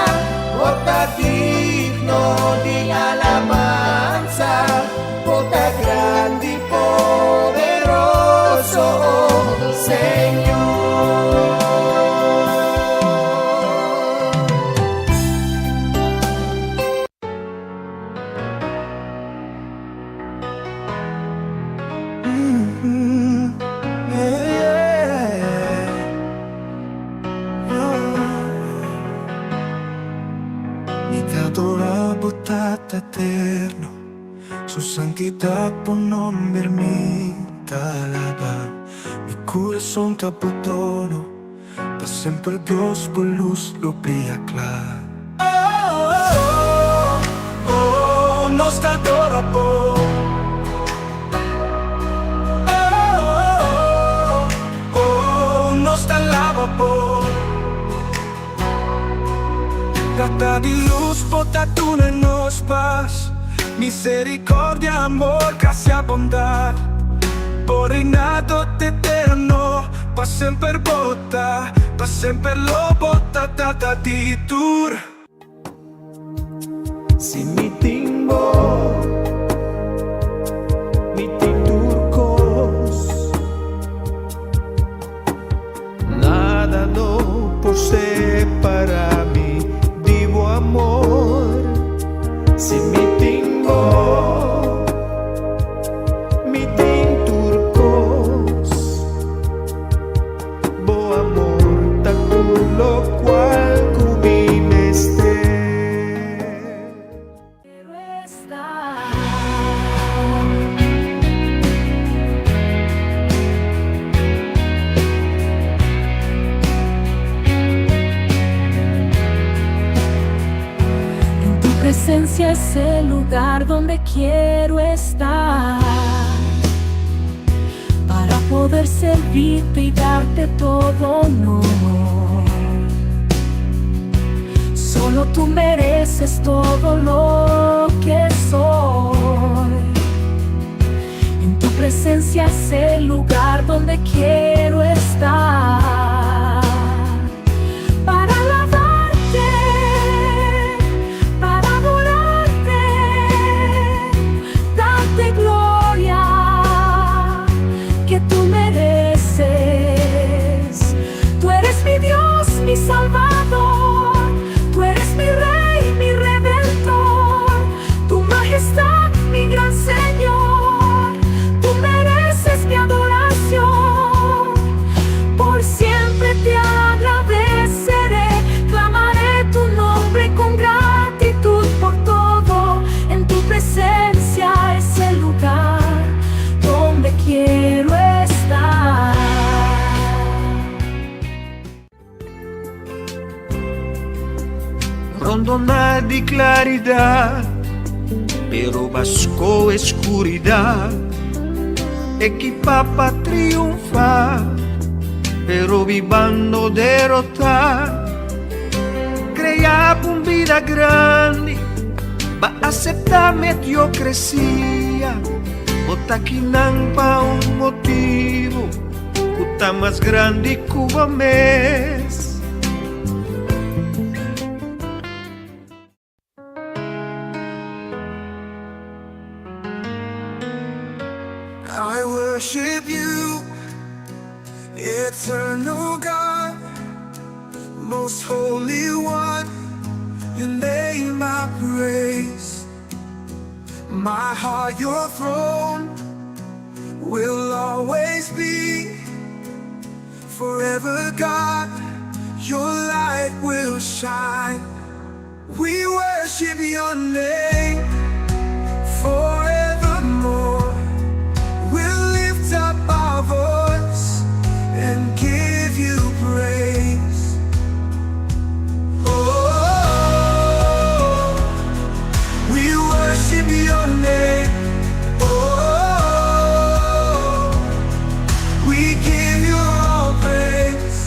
bo ta digno di alabansa, bo ta grandi i poderoso, o Señor. Mi ta adora bo Tata Eterno, Su santidad bo nomber mi ta alaba. Mi. kurason ta bo trono, pa semper Dios bo lus lo bria kla. Oh, oh, oh, nos ta adora bo. Oh, oh, oh, nos ta laba bo. Tata di lus, bo ta duna nos pas, misericordia, amor, gracia, bondad. Bo reinado ta eterno, pa semper bo ta, pa semper lo bo ta, Tata di tur. Si mi tin bo, mi tin tur kos. Nada no por separá mi di bo amor. Si mi tin bo, mi tin tur kos. Bo amor ta tur lokual ku mi mester. Quiero estar. En tu presencia es el lugar donde quiero estar para poder servirte y darte todo honor. Solo tú mereces todo lo que soy. En tu presencia es el lugar donde quiero estar. Para alabarte, para adorarte, darte gloria que tú mereces. Tú eres mi Dios, mi Salvador. Tú eres mi Rey, mi Redentor. Tu majestad, mi gran Señor. Tú mereces mi adoración. Por siempre te agradeceré. Clamaré tu nombre con gratitud por todo. En tu presencia es el lugar donde quiero estar. Rondoná di klaridat, pero b'a skohe skuridat. Ekipá pa triunfá, pero bibando derotá. Krea un bida grandi, b'a aseptá mediokresia. Bo t'akinan pa un motibu, ku ta mas grandi ku bo mes. I worship you, eternal God, most holy one. Your name I praise. My heart, your throne, will always be. Forever, God, your light will shine. We worship your name forevermore. We'll lift up our voice and give you praise. Oh, we worship your name. Oh, we give you all praise.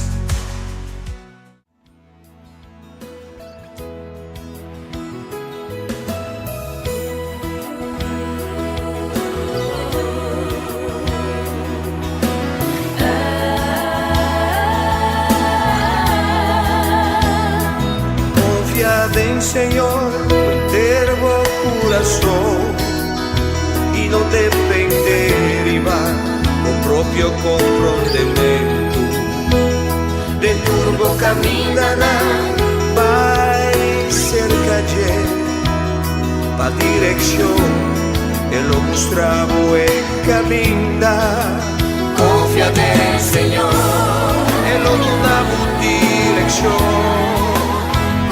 Konfia den Señor ku henter bo kurason i no dependé riba bo propio komprondementu. Den tur bo kamindanan bai serka dje pa direkshon e lo mustra bo e kaminda. Konfia den Señor, E lo duna bo direkshon.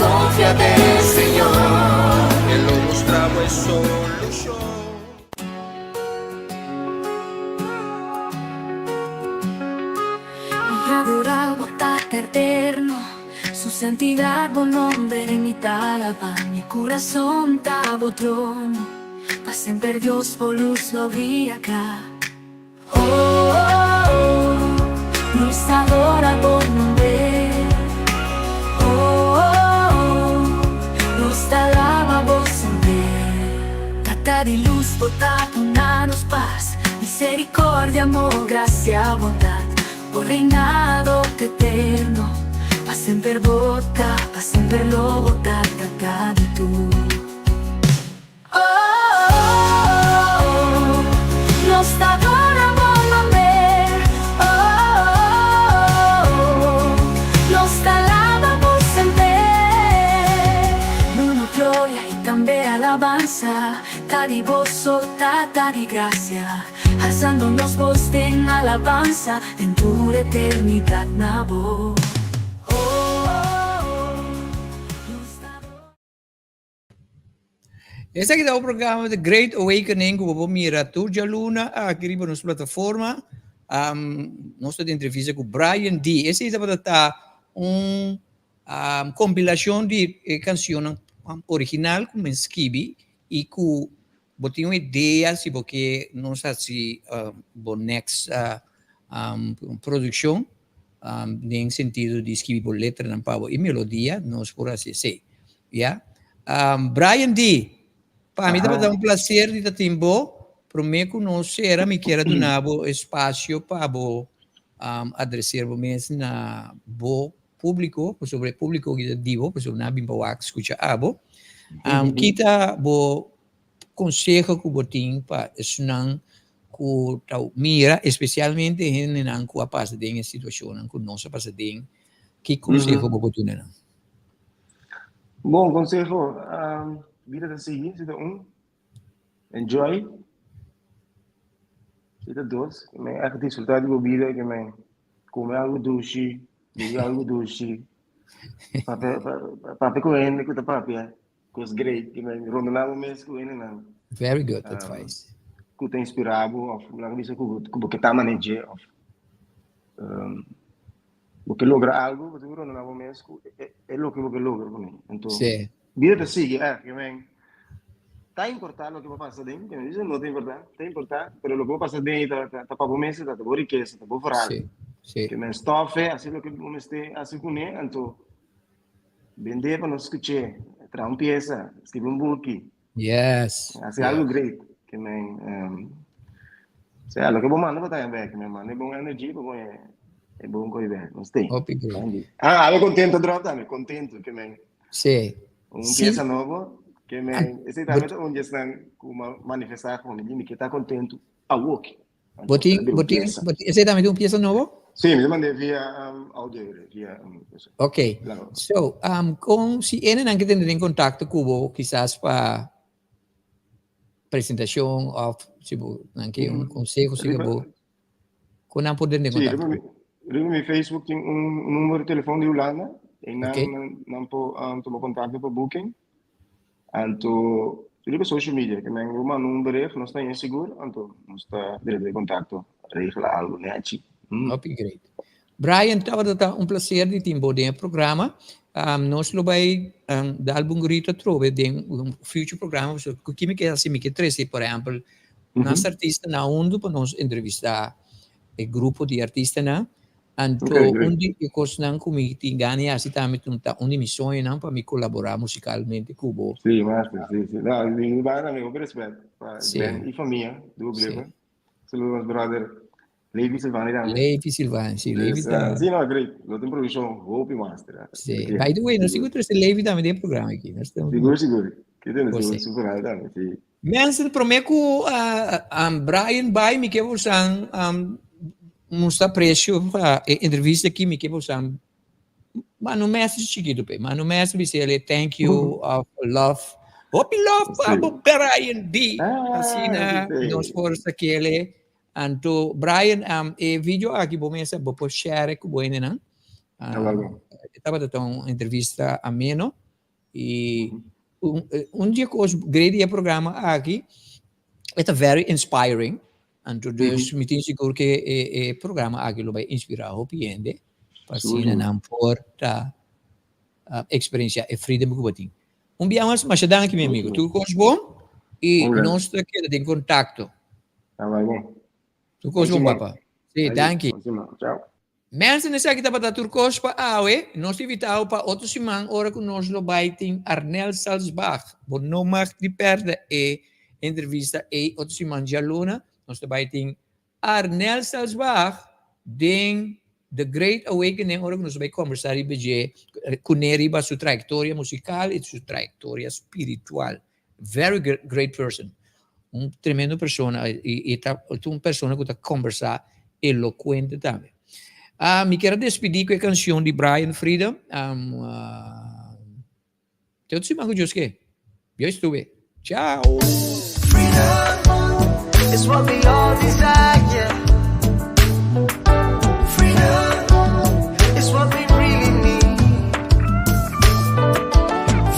konfia den Señor. E lo mustra bo e solushon. eterno, Su santidad bo nomber mi ta alabá, Mi kurason ta bo trono, Pa semper Dios bo lus lo bria kla. Oh, oh, oh, nos ta adora bo nomber. Oh, oh, oh, nos ta alaba bo semper. Tata di lus, bo ta duna nos pas, Misericordia, amor, gracia, bondad. Bo reinado ta eterno, pa semper bo ta, pa semper lo bo ta, Tata di tur. Oh, oh, oh, nos ta adora bo nomber. Oh, oh, oh, nos ta alaba bo semper. Duna gloria i tambe alabansa ta di bo so, Tata di gracia. Alzando nos bos den alabansa den tur eternidad na bo. Oh, oh, oh, nos ta adora. Esaki ta un programa The Great Awakening ku bo por mira tur djaluna aki riba nos plataforma. Um, nos ta den entrevista ku Brian D. Esei tabata ta un um, kompilashon di e kanshonnan original ku men skibi i ku bo tin un idea si bo ke nos hasi uh, bo next uh, um, produkshon Den sentido di skibi bo letranan pa bo i melodia, nos por hasi esei. Ya. Brian D, pa mi tabata un placer di ta tin bo. Prome ku nos sera mi kier a duna bo espasio pa bo adreser bo mes na bo publico, pasobra e publico ki ta di bo, pasobra nan a bin pa wak skucha abo. Kita bo Konseho ku bo tin pa esnan ku ta mira, espesialmente hendenan ku a pasa den e situashonnan ku nos a pasa den, ki konseho bo por duna nan? Bon konseho, bida ta sigui, si ta un, enjoy, si ta dos, men ègt disfrutá di bo bida, ke men kome algu dushi, bibi algu dushi, papia papia ku hende ku ta papia. Kos great, ki men rondona bo mes ku hendenan. Very good advice. Ku ta inspira bo of laga bisa ku ku bo ke ta manege of bo ke logra algo bo tin ku rondona bo mes ku e loke bo ke logra kuné. Anto Sí. bida ta sigui eh ki men ta importa loke bo pasa den, ki men bisa no ta importa, ta importa pero loke bo pasa den ta ta pa bo mes ta bo rikesa ta bo verhaal. Sí, sí. Ki men stòf e hasi loke bo mester hasi kuné anto Bendé pa nos skuch'é, traha un piesa, skibi un buki. Yes. Hasi algu great. Ke men, um, sea, loke bo manda bo ta bek, men manda e bon energy pa bon e bon koi bek. Nos te. Hopi great. Ah, algo contento drop tambe, contento ke men. Sí. Un piesa nobo ke men, esei tambe ta un di esnan ku manifestá ku mi ke ta contento awoki. Bo tin, bo tin, bo tin, esei tambe tin un piesa nobo? Sí, mi ta mand'é via um, audio, via um, Ok. Claro. So, um, kon si enenan ke tende den kontakto ku bo, kisas pa presentashon of si bo nan ke un konseho si Riba- bo, kon nan por tende Sí, kontakto riba ku mi, bo? riba mi Facebook tin un numero di telefon di Hulanda. En nan, Ok. nan, nan por um, tuma kontakto pa booking. Anto riba social media ke men lo manda un bericht nos ta yen sigur anto nos ta drenta den kontakto regla algo nechi. Hopi great. Brian tabata ta un placer di tin bo den e programa. Nos lo bai dal bo un grito atrobe den un future programa pasobra ku ki mi ke hasi mi ke trese por ehempel nos artistanan huntu pa nos entrevista e grupo di artistanan. Anto Okay, great. un di e kosnan ku mi tin gana di hasi tambe ta un di mi soñonan pa mi kolaborá musikalmente ku bo. Sí, master, sí, sí. No, di mi banda mi hopi respet pa Sí. Glenn i famia, duo Sí. bleven. Saludos nos brother Levi Silvani tambe. Levi Silvani, sí, Levi Dus, ta. eh, sí, no, great. Lo tin produccion hopi master. eh. Sí. Porque- By the way, nos tin ku trese Levi tambe den e programa aki. Nos tin- Sigur, sigur. Ke tende Pues sigur sí. super alto tambe, sí. Mensen, promé ku Brian bai mi ke bosan mustra apresio pa e entrevista aki, mi ke bosan manda un message chikitu p'e, manda un message bis'é el thank you of love, hopi love pa bo Brian B. Asina nos por sak'el. Anto Brian e video aki bo mester bo por share ku bo hendenan. E tabata ta un entrevista ameno. I un, un di e kos great di e programa aki, e ta very inspiring. Anto dus mi tin sigur ke e, e programa aki lo bai inspirá hopi hende. Pa asina nan por ta eksperensiá e freedom ku bo tin. Un bia mas, masha danki mi amigo. Tur kos bon i nos ta keda den kontakto. Ta bai bon. Tur kos bon, papa. Sí, danki. Chao. Mensen, esaki tabata tur kos pa awe. Nos ta invitao pa otro siman ora ku nos lo bai tin Arnel Salsbach. Bo no mag di pèrdè e entrevista ei otro siman djaluna. Nos ta bai tin Arnel Salsbach den The Great Awakening ora ku nos ta bai kombersá riba dje kuné riba su trayektoria musikal i su trayektoria spiritual. Very great person. Un tremendo persona y y ta un persona cu ta conversa elocuente tambe. Ah, mi kier a despidi cu e cancion di Brian Freedom. Um, uh, te otro siman cu Dios ke. Yo estuve. Ciao. Freedom is what we all desire. Freedom is what we really need.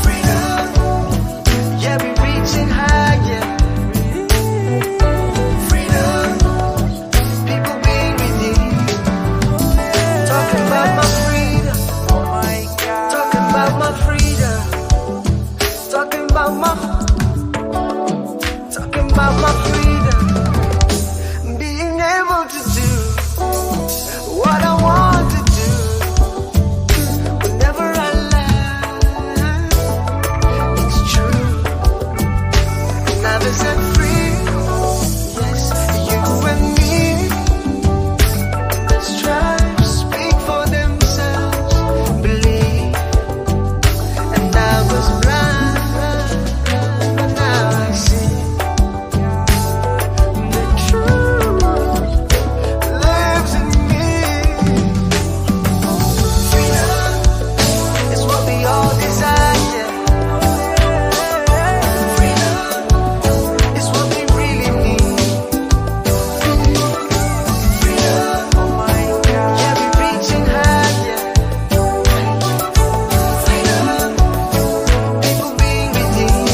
Freedom, yeah, we reaching higher. Freedom, people being redeemed. Talking about my freedom. Talking about my freedom. Talking about my talking about my freedom. Being able to do what I want to do whenever I like. It's true. And I've been set free. Yes, you and me. The stripes speak for themselves. Believe. And I was blind, but now I see. The truth lives in me. Freedom is what we all desire. Freedom is what we really need. Freedom, yeah, we reaching higher. Freedom, people being redeemed.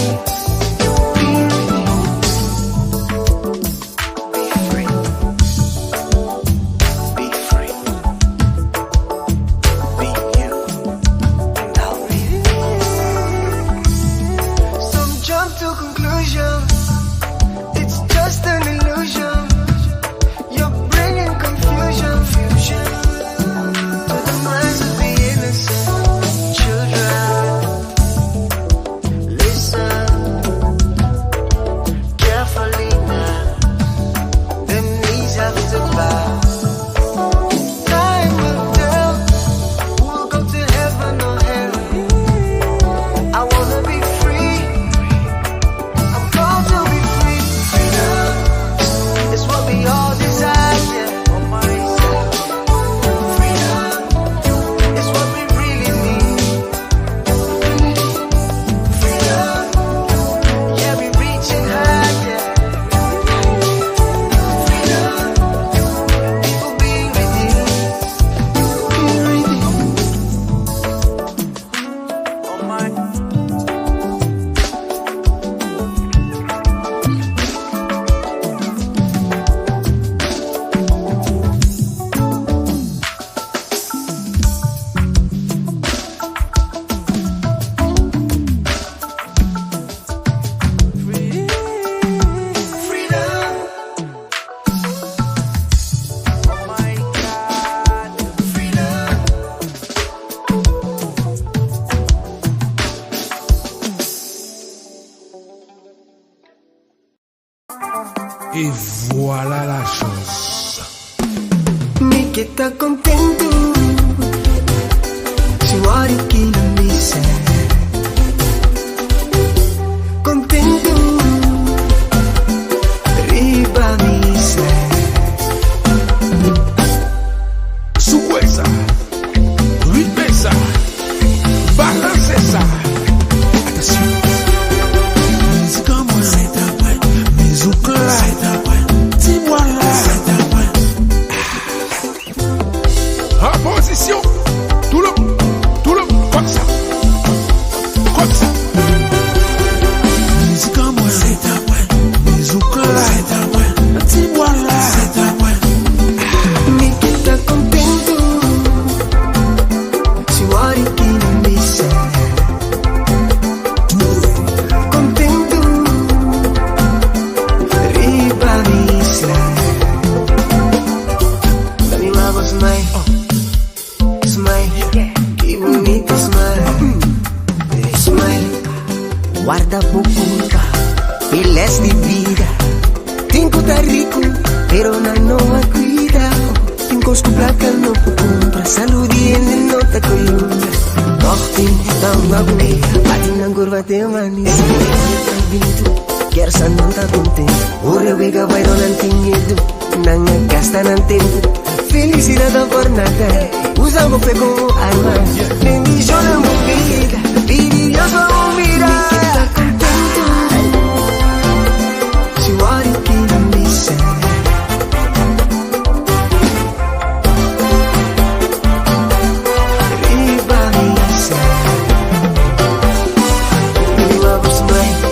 Be redeemed. Be free. Be free. Be you. And I'll be Some jump to conclusions. It's just an illusion. You're bringing confusion to the minds of the innocent children. Listen carefully now. Them knees have to bow. Time will tell who will go to heaven or hell. I wanna be free. I'm called to be free. Freedom is what we all desire. Freedom is what we really need. Freedom, yeah, we reaching higher. Freedom, people being redeemed. Be redeemed. Oh my. Freedom. Oh my God. Freedom. Et voilà la chose. Mi ke ta kontentu Si wari kila mi Kontentu Riba mi Souwe sa, ritme sa, balanse sa. Atansyon. Mizik an mwen, se ta mwen. Mizik la, se ta mwen. Ti mwa la, se ta mwen. Warda bo kurpa, e les di bida. Tin ku ta riku, pero nan no a kuida. Tin kos ku plaka no por kumpra, salú di hende no ta koyunga. Tòg tin tan mabu, bati nan kurpa te manisé. Bintu, kersa nan ta kontentu. Ora wega bai no nan tin miedu, nan a gasta nan tempu. Felisidat ta por nada, usa bo fe komo arma. Bendishona bo bida, pidi Dios pa bo mira. Mi ke ta kontentu, si wòrdu kinan bisa. Riba misa. Riba bo smile,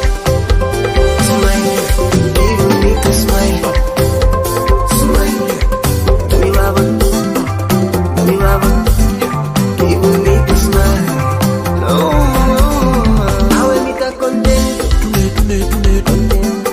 smile, ki bunita smile, smile. Riba bo, riba bo, ki bunita smile. Oh, oh, awe mi ta kontentu, kontentu.